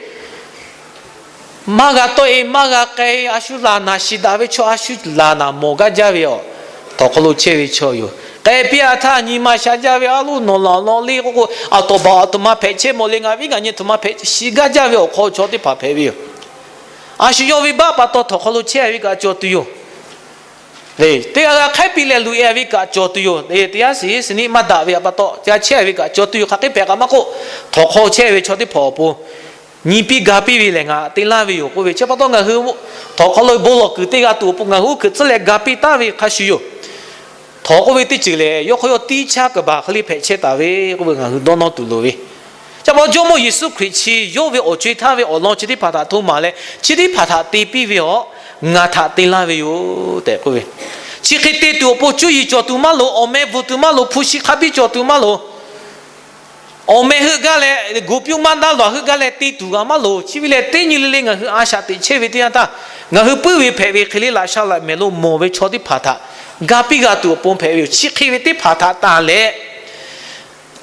Maˇ g'a tawˆ-e maˇ g'a k'ai, a shu laˬ naˬ shiˍ daꞈ ve chaw a shu laˬ naˬ mawˬ gaˇ jaˇ ve yoˬ. Htawnˍ hk'aw lo chehˇ ve chaw yoˬ. K'ai piˇ a htaˇ nyi ma sha jaˇ ve a loˉ nawˬ laˬ law le k'oˆ k'o, a tawˍ baˬ a htoꞈ ma hpehꞈ chehˇ mawˬ le, ngaˬ viˉ ngaˬ nyi htoꞈ ma hpehꞈ shiˍ gaˇ jaˇ ve awˬ hk'aw chaw teˇ hpaˍ hpehꞈ ve yoˬ. A shu yawˇ ve baˆ pa taw htawnˍ hk'aw lo chehˇ ve kaꞈ cawˬ tuˬ yoˬ. Teˇ g'aˇ g'a hk'aiˉ piˇ leh loꞈ e a ve kaꞈ cawˬ tuˬ yoˬ. Teˇ yanˇ shiˍ yeˇ shiˍ niˆ maˇ daꞈ ve pa taw ca chehˇ a ve kaꞈ cawˬ tuˬ yoˬ. Hk'aˬ hk'e hpehꞈ kaꞈ maˇ k'oˆ, htawnˍ hk'aw chehˇ ve chaw teˇ hpaˍ awˬ pon nyi piˇ ga piˇ ve lehˬ ngaˬ te laˇ ve yoˬ k'oˆ ve. Chi pa taw ngaˬ hui htawnˍ hk'aw lo bon lawˬ kuiˬ teˇ g'aˇ tuˬ awˬ pon ngaˬ hui uˉ hkuiꞈ tcuhˉ leh ga piˇ taˉ ve hk'a shuˍ yoˬ. Htawnˍ k'oˆ ve teˇ ceuˬ lehˬ, yawˇ hk'aw yawˇ tiˇ chaˇ kaˍ baˬ hk'e le hpehꞈ chehˇ taˍ ve k'oˆ ve ngaˬ hui dawˇ nawˇ tuˬ loˍ ve. Chi pa taw Jawˇmawˇ Yeˍsuˆ Hkriꞈ chi yawˇ ve awˬ co-e htaˇ ve awˬ lawn chi teˇ hpaˍ htaꞈ htoˇ maˍ leh chi teˇ hpaˍ htaꞈ te piˇ ve awˬ, ngaˬ htaꞈ te laˇ ve yoˬ tehꞈ k'oˆ ve. Chi hk'e te tuˬ awˬ pon cuˇ yiˍ cawˬ tuˬ maˇ loˍ, awˬ meh bvuhˬ tuˬ maˇ loˍ, hpu shi hk'a biˇ cawˬ tuˬ maˇ loˍ. Awˬ meh heuˆ gaˇ leh, gu piˇ maˇ daˇ lawˬ heuˆ gaˇ leh te tuˬ g'a maˇ loˍ. Chi ve lehˬ, teˇ nyi le le ngaˬ hui a shaꞈ teꞈ chehˇ ve teˇ yanˇ htaˇ, ngaˬ hui puiˉ ve hpehꞈ ve hk'e le laꞈ sha laꞈ mehˍ lo mawˬ ve chaw teˇ hpaˍ htaꞈ ga piˇ g'a tuˬ awˬ pon hpehꞈ ve yoˬ. Chi hk'e ve teˇ hpaˍ htaꞈ tanˬ leh,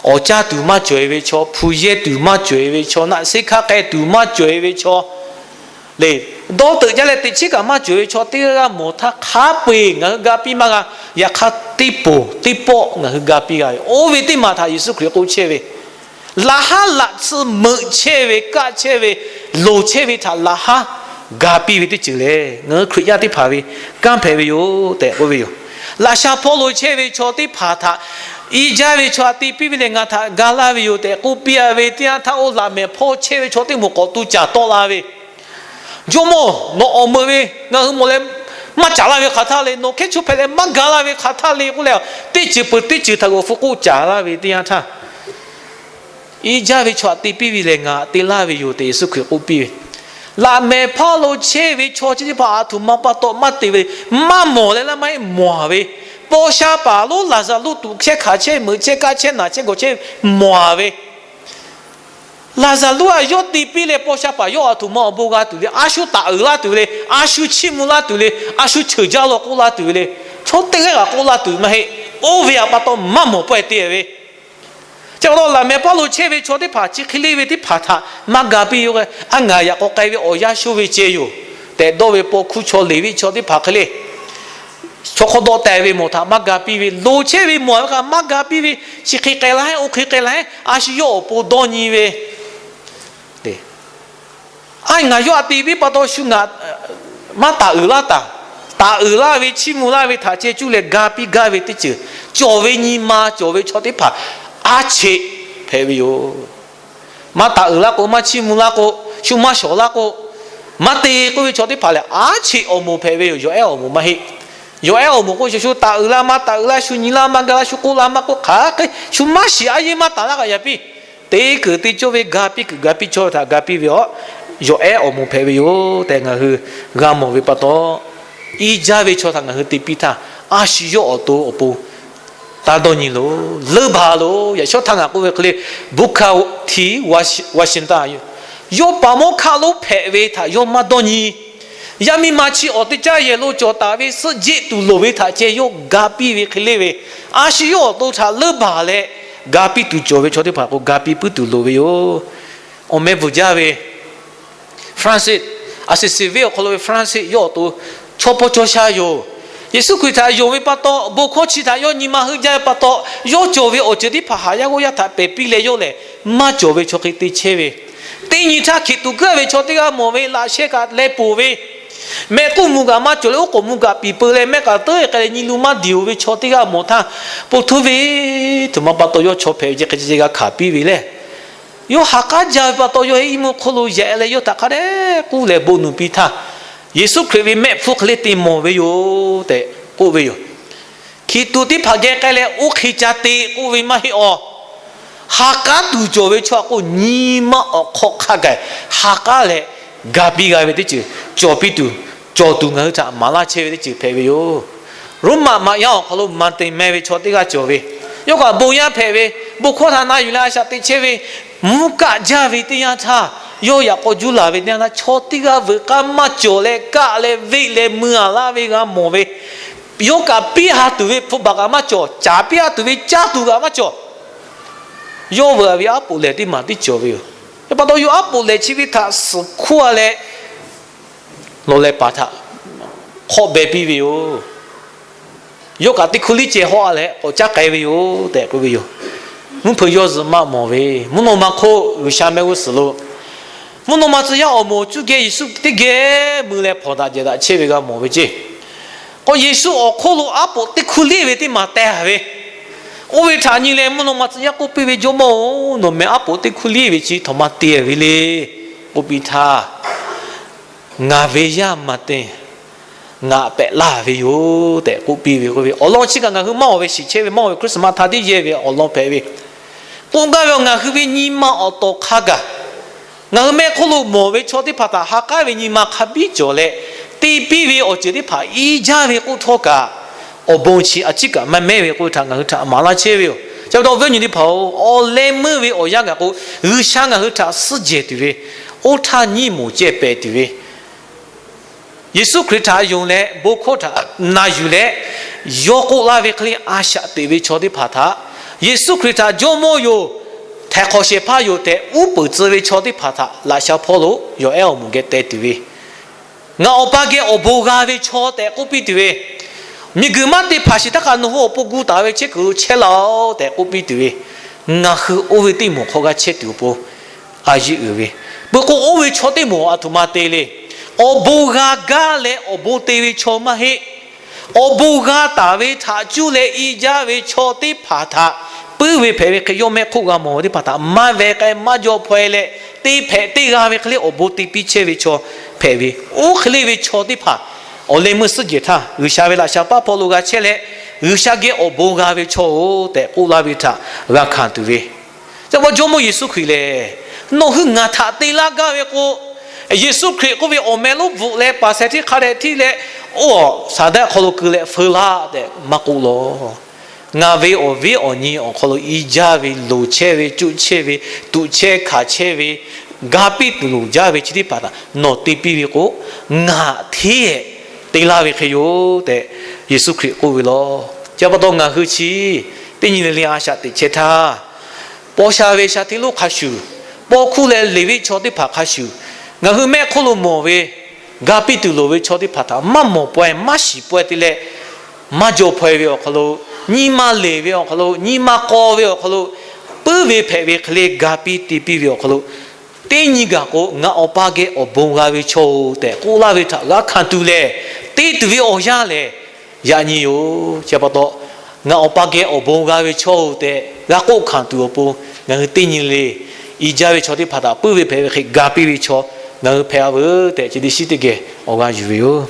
awˬ caˇ tuˬ maˇ cawˬ-e ve chaw, hpu yehˇ tuˬ maˇ cawˬ-e ve chaw, naˆ seˉ hkaˆ k'ai tuˬ maˇ cawˬ-e ve chaw, le, dawˇ teuꞈ jaˇ leh teꞈ chiˉ kaꞈ maˇ cawˬ ve chaw teˇ g'aˇ g'aˇ mawˬ htaˇ hk'a peu-eˬ ngaˬ hui ga piˇ maˇ g'a. Yaꞈ hk'aˇ teˇ poˬ teˇ pawˆ ngaˬ hui ga piˇ g'a ve. Oˇ ve teˇ maˬ htaꞈ Yeˍsuˆ Hkriꞈ k'oˆ chehˇ ve, laꞈ haˉ laꞈ tsuhˇ meuꞈ chehˇ ve, kaˆ chehˇ ve, loˍ chehˇ ve htaꞈ laꞈ haˉ ga piˇ ve teˇ ceuˬ lehˬ, ngaˬ hui Hkriꞈ yaˇ teˇ hpaˍ ve kanˉ hpehꞈ ve yoˬ tehꞈ k'oˆ ve yoˬ. Laꞈ sha hpawˇ lo chehˇ ve chaw teˇ hpaˍ htaꞈ i jaˇ ve chaw htaꞈ te piˇ ve lehˬ, ngaˬ htaꞈ ga laˇ ve yoˬ tehꞈ k'oˆ piˇ a ve teˇ yanˇ htaˇ, oˇ laꞈ mehˍ hpawˇ chehˇ ve chaw teˇ moˍ k'awꞈ tu caˍ tawˆ la ve. Jawˇmawˇ, nawˬ awˬ meuꞈ ve ngaˬ hui mawˬ leh maˇ caˍ laˇ ve hk'aˬ htaˇ le, nawˬ hkehˉ chaw hpehꞈ leh maˇ ga laˇ ve hk'aˬ htaˇ le k'oˆ leh, teˇ ceuˬ peuˬ teˇ ceuˬ htaꞈ g'awˬ hpfuh k'oˆ caˍ laˇ ve teˇ yanˇ htaˇ, i jaˇ ve chaw htaꞈ te piˇ ve lehˬ, ngaˬ te laˇ ve yoˬ tehꞈ Yeˍsuˆ Hkriꞈ k'oˆ piˇ ve. Laꞈ mehˍ hpawˇ lo chehˇ ve chaw chi teˇ hpaˍ a htoꞈ ma pa taw maˇ te ve, maˇ mawˬ leh laˇ maˇ heˆ mawˬ ve, paw sha paˍ lonˉ Laˍzaˍruˆ tuꞈ chehˇ hkanˍ chehˇ meuꞈ chehˇ kaˆ chehˇ naˬ chehˇ gawˬ chehˇ mawˬ ve. Laˍzaˍruˆ a yawˇ te piˇ leh paw sha paˍ yawˇ a htoꞈ ma awˬ bon g'a tuˬ le, a shu taˍ uiˍ laˇ tuˬ ve le, a shu chiˇ mvuh laˇ tuˬ le, a shu cheuˬ jaˇ law k'oˆ laˇ tuˬ ve le, chaw teˇ g'aˇ kaꞈ k'oˆ laˇ tuˬ maˇ heˆ. Oˇ ve htaꞈ pa taw maˇ mawˬ pawehˇ te ve. Chi pa taw laꞈ mehˍ hpawˇ lo chehˇ ve chaw teˇ hpaˍ chi hk'e le ve teˇ hpaˍ htaꞈ maˇ ga piˇ yoˬ. A ngaˬ yaꞈ k'aw k'ai ve awˬ yanˇ sho ve ceh yoˬ tehꞈ dawˇ ve paw hkuˇ chaw leˍ viˆ chaw teˇ hpaˍ hk'e le, chaw hk'aw dawˆ teh ve mawˬ htaꞈ maˇ ga piˇ ve, loˍ chehˇ ve mawˬ ve htaꞈ maˇ ga piˇ ve, chi hk'e k'ai laˇ heˆ, oˇ hk'e k'ai laˇ heˆ, a shu yawˇ awˬ pon dawˇ nyi ve. A, ngaˬ yawˇ htaꞈ te piˇ pa taw shu ngaˬ maˇ taˍ uiˍ laˇ taˍ. Taˍ uiˍ laˇ ve chiˇ mvuh laˇ ve htaꞈ ceh cuˇ leh ga piˇ gaˇ ve teˇ ceuˬ, cawˬ ve nyi ma cawˬ ve chaw teˇ hpaˍ a cheꞈ hpehꞈ ve yoˬ. Maˇ taˍ uiˍ laˇ k'o, maˇ chiˇ mvuh laˇ k'o, shu maˇ shawˍ laˇ k'o, maˇ te k'oˆ ve chaw teˇ hpaˍ lehˬ, a cheꞈ awˬ moˍ hpehꞈ ve yoˬ. Yawˬ ehˉ awˬ moˍ maˇ heˆ. Yawˬ ehˉ awˬ moˍ k'o, shu shu taˍ uiˍ laˇ maˇ taˍ uiˍ laˇ, shu nyi laˇ maˇ ga laˇ, shu k'oˆ laˇ maˇ k'oˆ, hk'aˬ hk'e shu maˇ shiˍ, a yeˇ maˇ taˍ laˇ kaꞈ yaꞈ piˇ. Teˇ keunˍ te cawˇ ve ga piˇ kuiˬ ga piˇ chaw htaꞈ ga piˇ ve awˬ, yawˬ ehˉ awˬ moˍ hpehꞈ ve yoˬ tehꞈ ngaˬ hui g'a mawˬ ve pa taw, i jaˇ ve chaw htaꞈ ngaˬ hui te piˇ htaˇ, a shu yawˇ awˬ to awˬ pon taˇ dawˇ nyi loˬ. Leuˉ baˬ loˬ. Yaꞈ shawˉ htaˇ ngaˬ k'oˆ ve hk'e le, Booker T. Washington, yawˇ paˍ mawˇ hkaˆ lonˉ hpehꞈ ve htaꞈ yawˇ maˇ dawˇ nyi. Yaˇ miˇ ma chi awˬ teˇ caˇ yehˬ lo cawˬ taˍ ve suhˆ jeˆ tuˬ loˍ ve htaꞈ ceh yawˇ ga piˇ ve hk'e le ve, a shu yawˇ awˬ to htaꞈ leuˉ baˬ leh ga piˇ tuˬ cawˬ ve chaw teˇ hpaˍ k'o, ga piˇ puiˉ tuˬ loˍ ve yoˬ. Awˬ meh bvuhˬ jaˇ ve Francis, Assisi venˇ awˬ hk'aw lo ve Francis yawˇ awˬ to chaw paw chaw sha yoˬ. Yeˍsuˆ Hkriꞈ htaꞈ yonˍ ve pa taw, bon hkawˇ chi htaꞈ yawˇ nyi ma heuˆ jaˇ ve pa taw, yawˇ cawˬ ve awˬ ceuˬ teˇ hpaˍ haꞈ yaˇ g'awˇ yaˇ htaꞈ pehˬ piˇ leh yawˇ lehˬ maˇ cawˬ ve chaw hk'e te chehˇ ve, teˇ nyi htaˇ hkiˬ tuꞈ gaˇ ve chaw teˇ g'aˇ mawˬ ve, laꞈ sheh kaꞈ leh poˬ ve, mehˆ k'uˇ mvuh kaꞈ maˇ cawˬ leh oˉ k'oˍ mvuh kaꞈ piˍ peu leh mehˆ kaꞈ teuˉ k'ai leh nyi lu maˇ diˬ-oˬ ve chaw teˇ g'aˇ mawˬ htaˇ, po htuˇ ve tuˬ ma pa taw yawˇ chaw hpehꞈ ve ce hk'e ce g'a hkanˍ piˇ ve lehˬ, yawˇ ha k'aˉ jaˇ ve pa taw yawˇ heˆ iˉ mvuhˇ hk'oˆ lo yehˬ leh yawˇ htaꞈ hk'a dehꞈ k'uˉ leh bon nuˬ piˇ htaˇ, Yeˍsuˆ Hkriꞈ ve mehˆ hpfuhˇ hk'e le te mawˬ ve yoˬ tehꞈ k'oˆ ve yoˬ. Hkiˬ tuꞈ teˇ hpaˍ geh k'ai leh oˇ hk'e ca te k'oˆ ve maˇ heˆ awˬ. Ha k'aˉ tuˬ cawˬ ve chaw aꞈ k'o nyi ma awˬ hk'aw hk'a gaˬ ha k'aˉ leh ga piˇ g'a ve teˇ ceuˬ, cawˬ piˇ tuˬ, cawˬ tuˬ ngaˬ hui htaꞈ maˍ laˇ chehˇ ve teˇ ceuˬ hpehꞈ ve yoˬ. Roˉmaꞈ maꞈ yaˇ awˬ hk'aw lo maˍ teꞈ meh ve chaw teˇ g'aˇ cawˬ ve, yawˇ kaꞈ bon yaˇ hpehꞈ ve, bon hkawˇ htaꞈ na yuˬ leh a shaꞈ teꞈ chehˇ ve, mvuhˇ kaˆ jaˇ ve teˇ yanˇ htaˇ, yawˇ yaꞈ k'aw juˇ laˬ ve teˇ yanˇ htaˇ, chaw teˇ g'aˇ veuꞈ k'aˇ maˇ cawˬ leh kaˆ leh veˆ leh mui a laˇ ve g'a mawˬ ve, yawˇ kaꞈ piˇ ha tuˬ ve hpu baˬ kaꞈ maˇ cawˬ, caˍ piˇ ha tuˬ ve caˇ tuˬ kaꞈ maˇ cawˬ. Yawˇ veuꞈ ve aˉ poꞈ lehˬ teˇ maˬ tiˉ cawˬ ve yoˬ. Yaꞈ pa taw yawˇ aˉ poꞈ lehˬ chi ve htaꞈ suhˍ hkuˇ a leh lawˬ leh paˍ htaꞈ hk'awˆ beh piˇ ve yoˬ. Yawˇ kaꞈ teˇ hkuˇ liˇ ceh hawˆ a leh k'awꞈ caˉ k'ai ve yoˬ tehꞈ k'oˆ ve yoˬ. Mvuhˇ hpeuꞈ yawˇ zuhꞈ maˆ mawˬ ve, mvuhˇ naw ma hk'oˆ G'uiˬsha mehˆ g'uˇ suhˍ lo mvuhˇ naw ma tcuh yaˇ awˬ moˍ cuˇ geh Yeˍsuˆ teˇ geh mui leh hpawnˬ daꞈ jehˬ daꞈ chehˇ ve g'a mawˬ ve ceˇ. K'o Yeˍsuˆ awˬ hk'oˆ lo aˉ poꞈ teˇ hkuˇ liˇ ve teˇ maˬ teh ve, oˇ ve htaꞈ nyi leh mvuhˇ naw ma tcuh yaˇ k'oˆ piˇ ve, Jawˇmawˇ-oˬ, nawˬ mehˍ aˉ poꞈ teˇ hkuˇ liˇ ve chi htaꞈ ma te ve le k'oˆ piˇ htaˇ, Ngaˬ ve yaˇ maˬ te ngaˬ pehꞈ laˇ ve yoˬ tehꞈ k'oˆ piˇ ve k'oˆ ve awˬ lawn chi kaꞈ ngaˬ hui maˇ oˬ ve shiˍ chehˇ ve maˇ oˬ ve Christmas htaˇ tiˉ yehˇ ve awˬ lawn hpehꞈ ve. K'oˆ gaˇ ve ngaˬ hui ve nyi ma awˬ tawˍ hk'a gaˬ ngaˬ hui mehˆ hk'oˆ lo mawˬ ve chaw teˇ hpaˍ htaꞈ ha k'aˉ ve nyi ma hk'a biˉ cawˬ leh, te piˇ ve awˬ ceuˬ teˇ hpaˍ iˉ jaˇ ve k'oˆ htawˇ kaꞈ, awˬ bon chi a ciˉ kaꞈ maˇ mehˉ ve k'oˆ ve htaꞈ ngaˬ hui htaꞈ maˍ laˇ chehˇ ve yoˬ. Ca pa taw awˬ viˉ awˬ nyi teˇ hpaˍ-oˬ, awˬ leh meuˇ ve awˬ yanˇ gaˬ k'o, G'uiˬsha ngaˬ hui htaꞈ suhˉ jehˬ tuˬ ve, oˇ htaˇ nyiˇ moˍ cehˇ pehˍ tuˬ ve, Yeˍsuˆ Hkriꞈ htaꞈ yonˍ leh bon hkawˇ htaꞈ na yuˬ leh, yawˇ k'oˆ laˇ ve hk'e le a shaꞈ teꞈ ve chaw teˇ hpaˍ htaꞈ, Yeˍsuˆ Hkriꞈ htaꞈ Jawˇmawˇ yoˬ, htaiˍ hk'awꞈ shehˍ hpaˇ yoˬ tehꞈ uˉ peunˍ tcuh ve chaw teˇ hpaˍ htaꞈ laꞈ sha hpawˇ lo yawˬ ehˉ awˬ moˍ geh teh tuˬ ve, Ngaˬ Awˬ pa geh awˬ bon g'a ve chaw tehꞈ k'oˆ piˇ tuˬ ve, miˬguiˬ maˇ te hpanˍ shiˍ htaˇ kaꞈ nawˬ hui awˬ pon gu taˍ ve chehˇ kuiˬ lo chehˇ laˇ-oˆ tehꞈ k'oˆ piˇ tuˬ ve, ngaˬ hui oˇ ve teˇ moˍ hk'aw g'a chehˇ tuˬ awˬ pon a yeˇ uiˍ ve, peuˬ k'o oˇ ve chaw teˇ moˍ a htoꞈ ma te le. Awˬ bon g'a gaˇ leh awˬ bon te ve chaw maˇ heˆ. Awˬ bon g'a taˍ ve htaꞈ cuˇ leh iˉ jaˇ ve chaw teˇ hpaˍ htaꞈ puiˉ ve hpehꞈ ve hk'e, yawˇ mehˆ hk'oˆ g'a mawˬ ve teˇ hpaˍ htaꞈ maˇ veh k'ai maˇ jaw hpaw-e leh, teˇ hpehꞈ teˇ g'a ve hk'e le awˬ bon te piˇ chehˇ ve chaw hpehꞈ ve, oˇ hk'e le ve chaw teˇ hpaˍ awˬ leh meuˇ suhˉ jehˬ htaˇ G'uiˬsha ve laꞈ sha paˇ hpawˇ lo g'a chehˇ leh, G'uiˬsha geh awˬ bon g'a ve chaw-oˬ tehꞈ k'oˆ laˇ ve htaꞈ g'a hkanˍ tuˬ ve, ca pa Jawˇmawˇ Yeˍsuˆ Hkriꞈ lehˬ, nawˬ hui ngaˬ htaꞈ te laˇ gaˇ ve k'o, Yeˍsuˆ Hkriꞈ k'oˆ ve awˬ meh lonˉ bvuhꞈ leh paˍ sheh hteˇ hk'a dehꞈ hteˇ leh, oˇ saˍ daˆ hk'aw lo keu leh feu laˇ tehꞈ maˇ k'oˆ lawˬ. Ngaˬ ve awˬ viˉ awˬ nyi awˬ hk'aw lo iˉ jaˇ ve, loˍ chehˇ ve, cuˆ chehˇ ve, tuꞈ chehˇ hkanˍ chehˇ ve, ga piˇ tuˬ loˍ jaˇ ve chi teˇ hpaˍ htaꞈ nawˬ te piˇ ve k'o, ngaˬ hteˇ ehˍ te laˇ ve hk'e yoˬ tehꞈ Yeˍsuˆ Hkriꞈ k'oˆ ve lawˬ. Chi pa taw ngaˬ hui chi teˇ nyi le le a shaꞈ teꞈ chehˇ htaˇ, paw sha ve sha hteˇ lonˉ hk'a shuˍ, paw hkuˇ leh Leˍviˆ chaw teˇ hpaˍ hk'a shuˍ, ngaˬ hui mehˆ hk'oˆ lo mawˬ ve ga piˇ tuˬ loˍ ve chaw teˇ hpaˍ htaꞈ maˇ mawˬ pawehˇ maˇ shiˍ pawehˇ te leh, maˇ jaw hpaw-e ve awˬ hk'aw lo, nyi ma leˬ ve awˬ hk'aw lo, nyi ma k'aw ve awˬ hk'aw lo, puiˉ ve hpehꞈ ve hk'e le ga piˇ te piˇ ve awˬ hk'aw lo, teˇ nyi gaˬ k'o, Ngaˬ Awˬ pa geh awˬ bon g'a ve chaw-oˬ tehꞈ k'oˆ laˇ ve htaꞈ g'a hkanˍ tuˬ lehˬ, te tuˬ ve awˬ yanˇ lehˬ yaꞈ nyi yoˬ. Chi pa taw, Ngaˬ Awˬ pa geh awˬ bon g'a ve chaw-oˬ tehꞈ g'a k'oˆ hkanˍ tuˬ awˬ pon, ngaˬ hui teˇ nyi le iˉ jaˇ ve chaw teˇ hpaˍ htaꞈ puiˉ ve hpehꞈ ve hk'e ga piˇ ve chaw ngaˬ hui hpehꞈ-a veuˬ tehꞈ, chi teˇ shiˉ teˇ geh awˬ g'a yuˬ ve yoˬ.